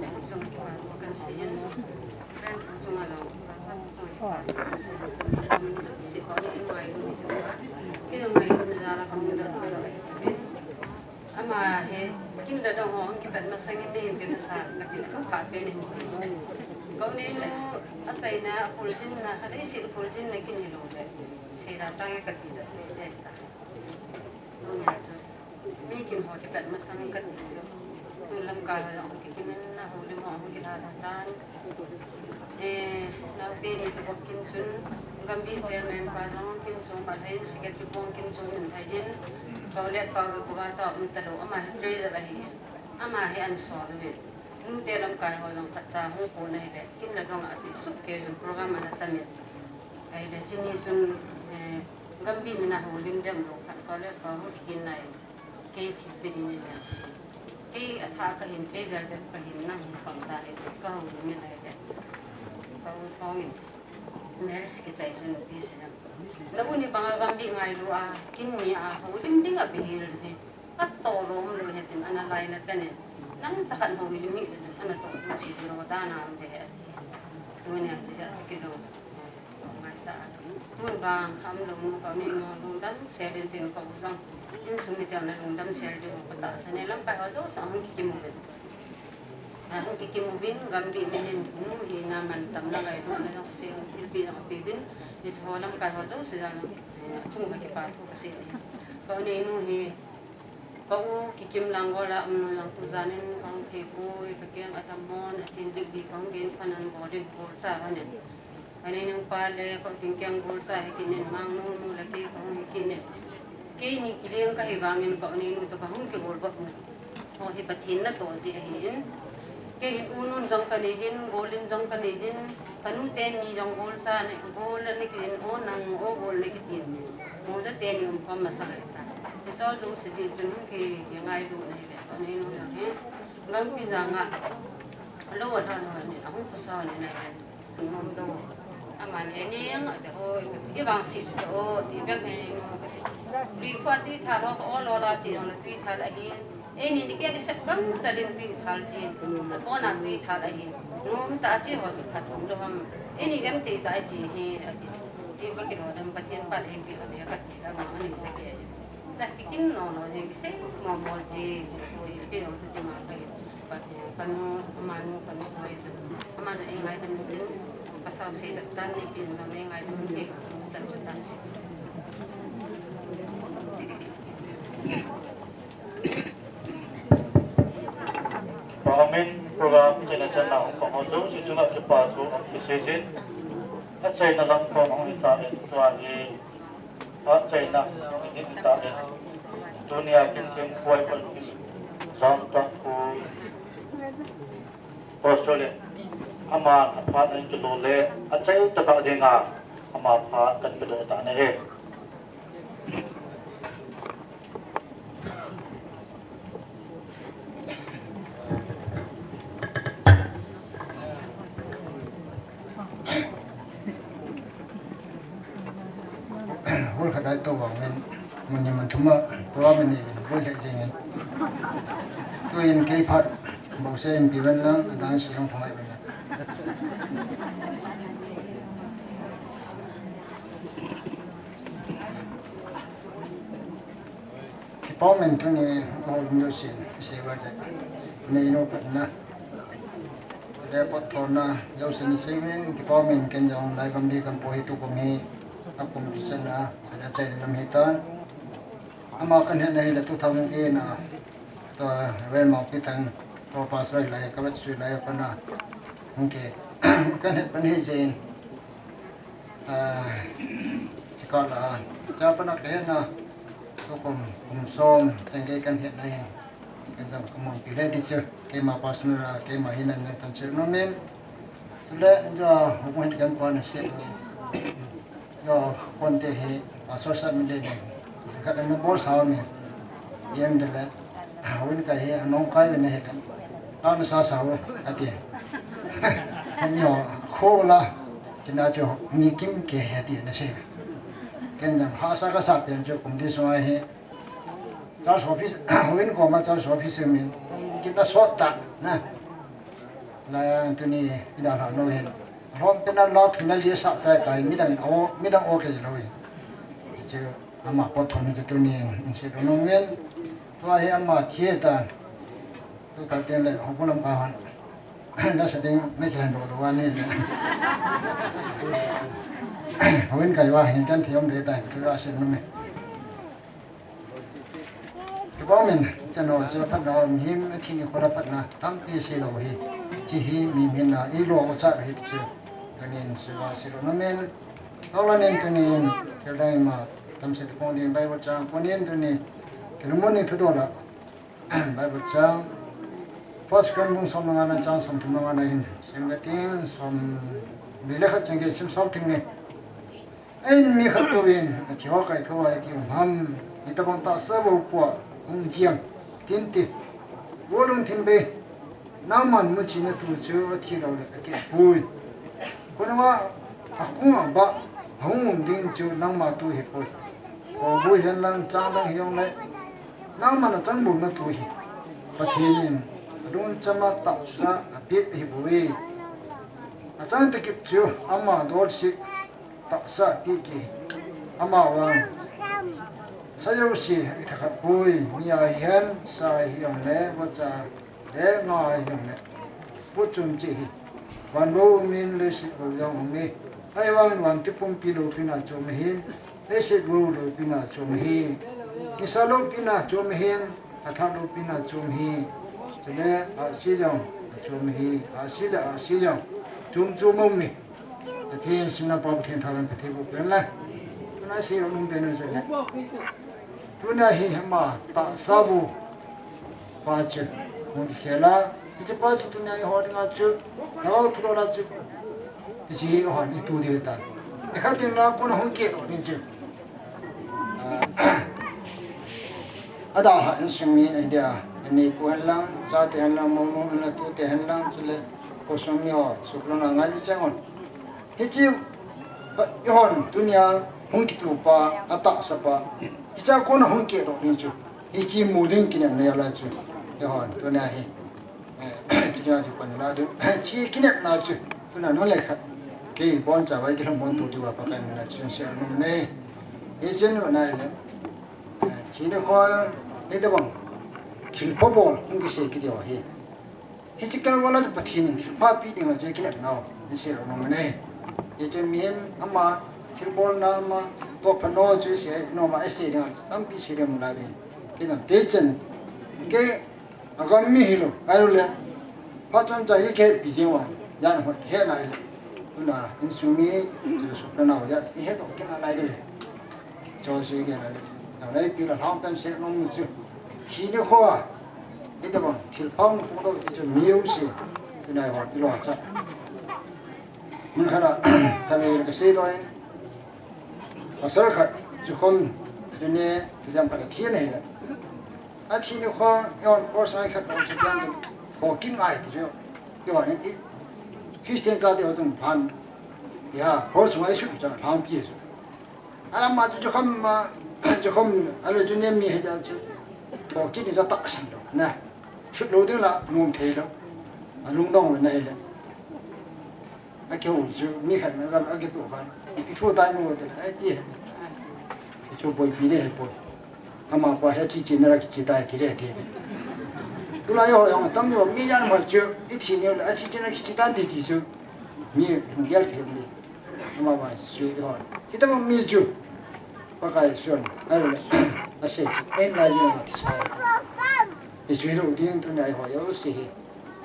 Chung kipa thu kan sei in, Reverend pu chunga jong, Pastor pu chunga kipa thu kan sei in, si pa ni ngai lu ni chunga, kei jong ngai lu na la ka mun da ko lo e. Ama hi, kin da dong ho, kipat masang in nei hin kin sa, ka kin ka pa pe ni. Ka u nei nu, achaina, apul chin na, alei si apul chin na kin hi lo le. Sei da tang e ka ti da, nei da ta. Nung ya chu. Mi kin ho kipat masang ka ti chu. Tu lamkai ho jong kikim in, na houlim ho hung kila la tan. Eh, naote ni kibol kin chun, Gambih chairman pa jong kin chun, Malhai secretary pa kin chun, min hai din. Kau let pa ko ba ta um ta lo, ama hi treasurer ahi. Ama hi an sol ve. Nute lamkai ho jong khat cha hung ko na hi le, kin la dong a chi suk ke jun program ana tam e. Ai le chini chun, eh, Gambih mina houlim dem lo khat kau let pa ho kin nai. Kei thil pe ding in a si. Kei a tha ka hin, kei zel bep ka hin, nang hi pang ta le, ka houlim in lai le. Ka u thong in. Mel si ki chai sun pi si jang. Na u ni bang a Gambih ngai lu a, kin ni a, houlim ding a bihil ni. A to lom lu he tin, ana lai na tene. Nang cha khan houlim ni le tin, ana to lu si lo da na am de he. Tu ni a chi a chi ki jong. Ngai ta. Tun vang, ham lo nu ka mi nu lungdam sel in tin ka u jong. Insung mite na lungdam sel ding ka tahsan e, lamkai ho jouse hung kikim uvin. Hung kikim uvin, Gambih minin nu hi na man tam na ngai lu na jong sei un thilpeh jong peh uvin. Hiche ho lamkai ho jouse jong, eh, achung ka kipa thu ka sei e. Ka u nei nu hi Ka u kikim lang gola, um, lang tu janin kang thei poi, ka keng a tam mon, a tin dik di kang gen panan golin gol cha hanin. Ani nang pa le, ka u tin keng gol cha hi kinin mang nu nu le kei ka hung hi kinin. Kei ni kileng ka hi vangin ka u nei nu to ka hung kigol bap nu. Ho hi Pathen natoh ji ahi in. Kei hin u nun jong ka nei jin, gol in jong ka nei jin, ka nu teni jong gol cha nei, gol nei ki in, o nang, o gol nei ki tin. Mo ja teni um khom masa ngai ta. Hiche jouse ti chun hung ki, ki ngailu nei le, ka nei nu jong hi. Gangpi janga, lo a lhan ho nei, ahung pasa nei na. Nom do. Aman e ni ang ate o, i vang si cho, ti bem he no. Tui kho tui thal ho, o lo la chi jong le tui thal ahi. E ni ni kia kisep gam chalin tui thal chi. Ko na tui thal ahi. Nom ta chi ho chu phat thum do ham. E ni gam te ta chi hi ati. Ti ba ki lo dam Pathen pa le pi ho ne ka ti la ma ni sa ke. Ta ki kin no no je kisep mo mo ji. Ko i pe ho tu ma ka. Kanu, amanu, kanu hoi chu. Amanu ei ngaidam in, pasal sei jat tan, nei pin jong ei ngaidam in, kei chan chu tan. Pahamin program chena chena hung pang ho jouse chunga kipa thu kisei jin. Achaina lam pang hung ta in tua hi. Phat chaina, ini kita in. Tunia kin thim kuai pon kin. Zam ta ku. Australia. Ama aphat in kilo le, achai tata dinga. Ama phat kan kilo ta ne he. Hol khat ai to vang in, mun ni mun thum a, program ni min, hol lheh jeng in. Tuin kei phat, bou se in pi ven lang, adang si hong phai ven lang. Kipa umin tuni, ahol um jouse, sei uva le, nei nu patna. Le pot thona, jouse nei sei umin, kipa umin ken jong, lai gam di kan po hi tu kum hi, a kum ki chan na, le chai lam hi tan. Ama kan het na hi le two thousand eight na, to Reverend Mangpi Thang, to pastor lai, ka vet sui lai pana. Okay. Kan het pan hi jin. Ah, chikala, cha pana kena, to kum, kum som, chang kei kan het na hin. Kan jam kum pi le di chu, keima personal a, keima hinan kan chu no men. Chule, jo, hukun kan pan se ni. Jo, kon te hi, pastor sa mi le ni. Ka dan bol sa mi. Yen de le. Win ka hi, anong kai win he kan. An sa sa wo, ati. Kan yo, khola. Kina chu mi kim ke he ti na se. Ken jam ha sa ka sa pen chu kum di so he. Church office, win ko ma church office mi. Kita sot ta na. Lai tuni ida la no hin. Lom pena la thuna li sa chai kai midang o, midang o ke lo hin. Chu ama po thon chu tuni in si lo no men. Tua hi ama thie ta. Tu ka ten le ho ko lam ka han. Na sa ding me khen do do wa ni le. Ho in kai wa hin kan thiom de ta tu a se no me. Kibang min, chano chu phatna om him, a thi nikho la phatna tampi sei lou hi. Chi hi mi min na i lo o cha hi chu. Kanin sei va sei lou na min. Tau la nin tunin, kel dang ma, tam se pong din Bible chang pon in tunin, kel mun ni thu do la. Bible chang, First Corinthians som nga na chang som thum nga na hin, sem ga tin, som li le khat chang ke sim som thim ni. Ahin mi khat tou in, a thi ho kai tho a i ti um ham, i tabang tahsa bou pua, hung jiam, tin ti. Wo lungthim bei, nangman muchi na tu chu a thi lou le a kipui. Khonunga a kung a ba, a hung um ding chu nangma tu hi pui. Ko bu hian lang chang dang hi jong le, nangman a chang bou na tu hi. Pathian in, a lungchama tahsa a pe hi pui. A chang te kip chu, ama dol si, tahsa ti ki ama vang. Sa jouse i thakhat pui, mi a hian, sa hi jong le, vacha le, nga hi jong le. Pu chun chi hi. Van lo min le si lo jong mi. Ai vang van ti pumpi lo pina chu mi hin. Le si lo lo pina chu mi hi. Ni sa lo pina chu mi hin. A tha lo pina chu mi hi. Chule a si jong chu mi hi. A si le a si jong. Chum chu mo mi. Pathian simna pa Pathian thalan Pathian bu pen la. Tuna si lo mun pen chu le. Tuna hi hema tahsa bu pa chu. Mun khela. Hi chu pa chu tuna hi ho dinga chu. Nau thu la chu. Hi chi ho ni tu de ta. E kha tin la ko na hung ke lo ni chu. A da ha in sumi ai dia. Ani ko han lang, cha te han lang, mo mo na tu te han lang chu le. Ko sumi ho, suklo na ngai mi chang on. Hichi, ihon, tunia hung kitupa, a tahsa pa. Hicha kona hung keh doh ding chu. Hichi mu ding kinepna jal a chu. Ihon, tunia hi. Eh, tunia chu pan la du. Chi kinepna chu. Tuna no le khat. Kei bon cha vai kilhom bon tu tu va Pakai mina chu se no ne. Hichen no nai le. Eh, chi ne kho, ne da bang. Thil pha bol, hung kisei kiti ho hi. Hichi kal wala chu Pathian in thilpha pi ding chu kinepna u, ni se lo nom ne. Hichu mihem ama thilbolna ama, to pha no chu se no ma ese ding tampi se ding la ding. Kinam te chen. Ke agam mi hi lo, ai lo le. Pha chon chai ke pi jeng wa, yan hot he nai le. Tuna insung mi chu su na na ya, i he to kina nai le. Cho si ke la le. Nang lai pi la hlang pen se nom chu. Thi ni kho a. Ni ta bang, thil phang kho to ti chu miu si. Pi nai ho ti lo cha. Mun kha la, ka le ka se do in. Pasal khat, chu khom, chu ne, chu jam khat thi nei la. A thi ni kho, yon kho sai khat, chu jam, kho kin ngai ti chu. Ti wa ni, Christian ka ti wa tum phan. Ya, kho chu ngai su cha, phan pi su. Ala ma chu, chu kham ma, chu kham, ala chu nem ni he da chu. To ki ni da ta san lo, na. Sut lo ding la, nom thei lo. A lung dong na he le. A ke u chu, mi khat na, a ke tu khan. I thu tai mo de, ai ti he. Chu boi pi de he boi. Ama pa he chi chi na la ki chi tai ti le ti. Tu la yo, yo, tam yo, mi yan ma chu, i thi ni la, a chi chi na ki chi tan ti ti chu. Mi, gel the ni. Ama ba su hon. Hita mi chu. Pakai sun. Ai le. Ase. En la yin sai. Isu lo ding tu nai ho yo si hi.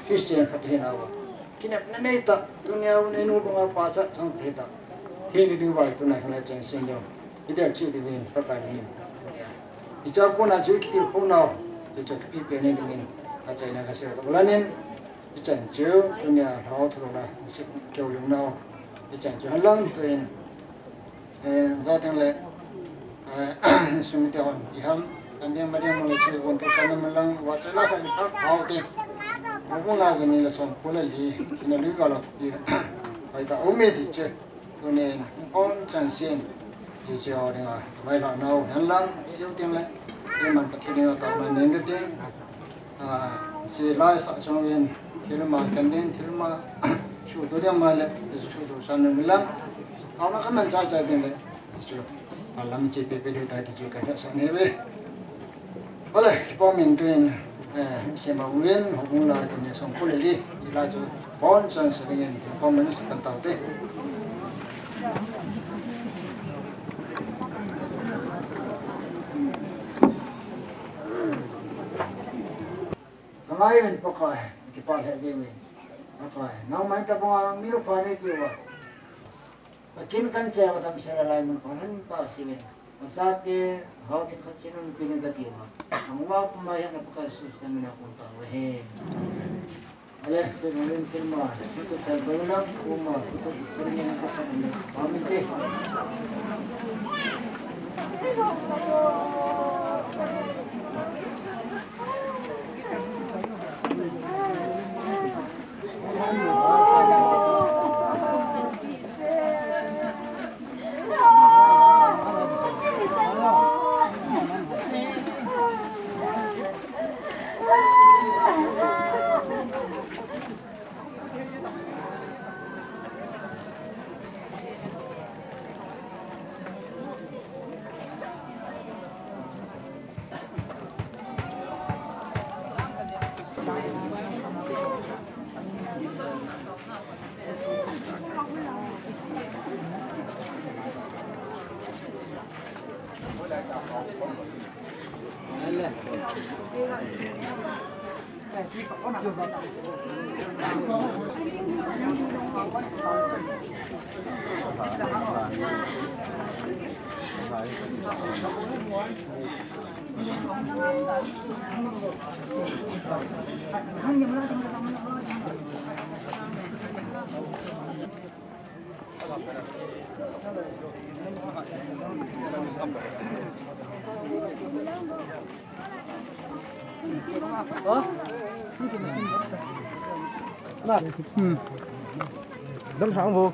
Christian khat hi na wa. Kinepna nei ta. Tunia u nei nu banga pa cha chang te ta. Hi ni ding vai tu nai khan chang sin yo. Idel chi ding in Pakai ni. Icha kona chu kiti kho na. Chu chu pi pe nei ding in. Ka chai na ka se to la nin. Ichan chu, tunia hlau thu la, si keu lim nau. Ichan chu, halang tuin, eh, za teng le, eh, sum te hon, i ham, kan ding ma ding ma le chu, hon tu san ma lang, wa chu la kan pa, hau te. Ma bu la ni la som pu la li, na lu ga la pi. Pai ta, u me di chu. Tunin, hung chan sin, ti che ho dinga, vai la nau, hen lang, ti yo ting le, ti man Pathian in a tau man ning ke ting, a, si lai sa chong in, Thil ma kan din, thil ma suhdoh ding ma le, suhdoh san nung lang. Auna kan man cha cha ding le, chu, alam che pe pe ding tai ti chu ka sa ne ve. Ole, pa min tuin, eh, se ma win, hung la tin ne song ko le li, ti la chu, bon chan sa ding in, pa min sa kan tau te. Ka ngai uvin Pakai, kipah lheh jeng uvin. Pakai, nangma tabang a mi lupha nei peh uva. Ka kin kan che a ka damsel a laimun kon han pa si uvin. Ka chate, hao thil khat chin un pi ning ka ti uva. Nangma puma hi na Pakai Jesu Christa min a kon ta uve. Ale, se uvin thil ma, su tu sa bang lang, kuma, tu tu ring in ka sa uvin. Amen te. Dam sang vo.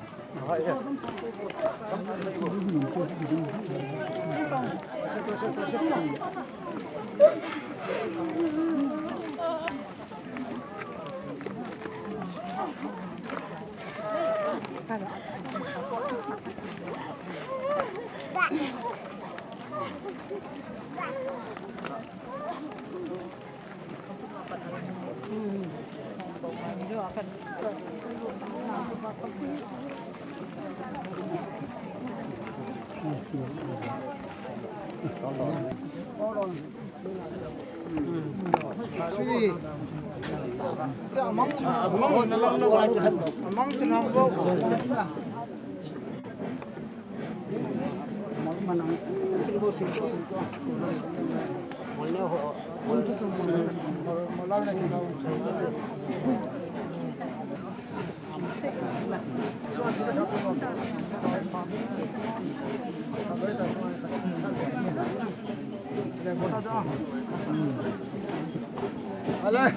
Ale.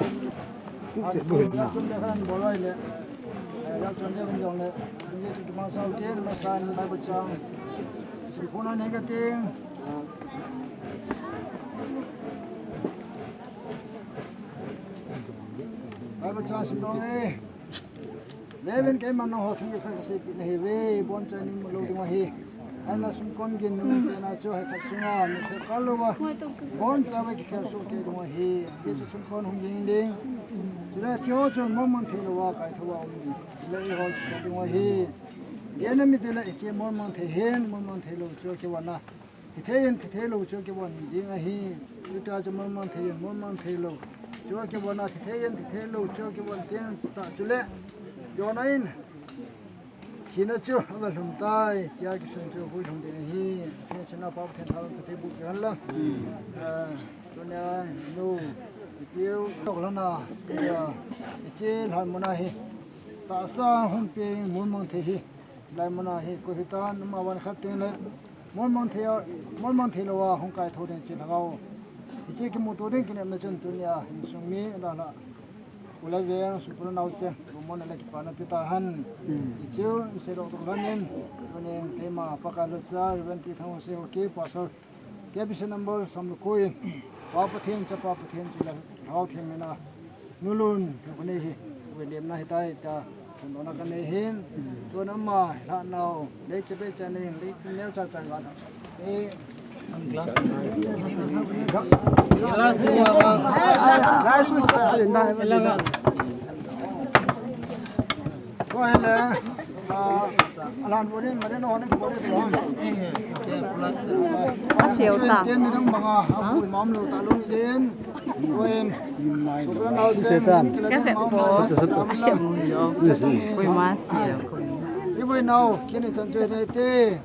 Kuk chet bu hin na. Boloi le. Yak chon de jong le. Nge chu ma sao ke ma san Bible chang. Sim phone ne ka ting. Bible chang sim dong e. Levin keima nangho thangkhat ka seipeh nahi ve, bonchauva nei mu lou ding ahi. Ahinla sumkon gin nung tena chu hekhat sunga, ni khat kal louva, bonchauva kikhel soh kei ding ahi. Hiche chu sumkon hung ging ding. Chule thi ho chu molmang thei louva, kaithouva um ding. Chule eiho kikhel ding ahi. Ijeh inem itile hiche molmang thei hin, molmang thei lou chu kivon a. Hithei in, hithei lou chu kivon ding ahi. Chuti a chu molmang thei in, molmang thei lou chu kivon a, hithei in, hithei lou chu kivon ding, chuta chule. Jona in, thina chu ava lhung tai, tia kisun chu hui lhung ding ahi. Pathen sina pa Pathen thal Pathen bu kihan la. Ah, tunia, nu, ipiu, tok lana, tia, iche lhan muna hi. Tahsa hung pi molmang thei hi. Hilai muna hi koi hitam, ama van khat teng le. Molmang thei a, molmang thei louva hung kaithou ding che lhagao. Hiche kimuto ding kinepna chun tunia insung mi la la. Ulai veng, sungpuna nao cheng, lungmonna le kipana ti tahen. Hmm. Hichu, isei doh doh lhonin, tunin, keima Pakai lhacha, Reverend T. Thanghouse Hoke, Pastor, K B C number som le ko in, Pa Pathen, Chapa Pathen, chule Lhagao Theng mina, nulun, lukuni hi. Lemna hitai ta, thundona kanei hin, tuna ama, la nau, lei che be che nei, lei neo cha cha ga. Eh, Ko hele, ah, alan bole, mare no ne bole to. Aseo ta. Ten ni dang banga, apu imam lo ta lo ni den. Ko em. Ko na o chen, kila den mam. Aseo ta. Aseo mu yo. Ko ma aseo. Ibu nau, kini chan chue ne te.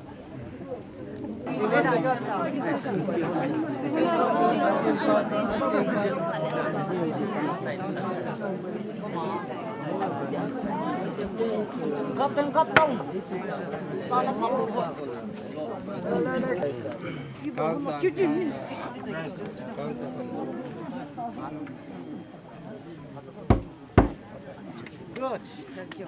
Good. Thank you.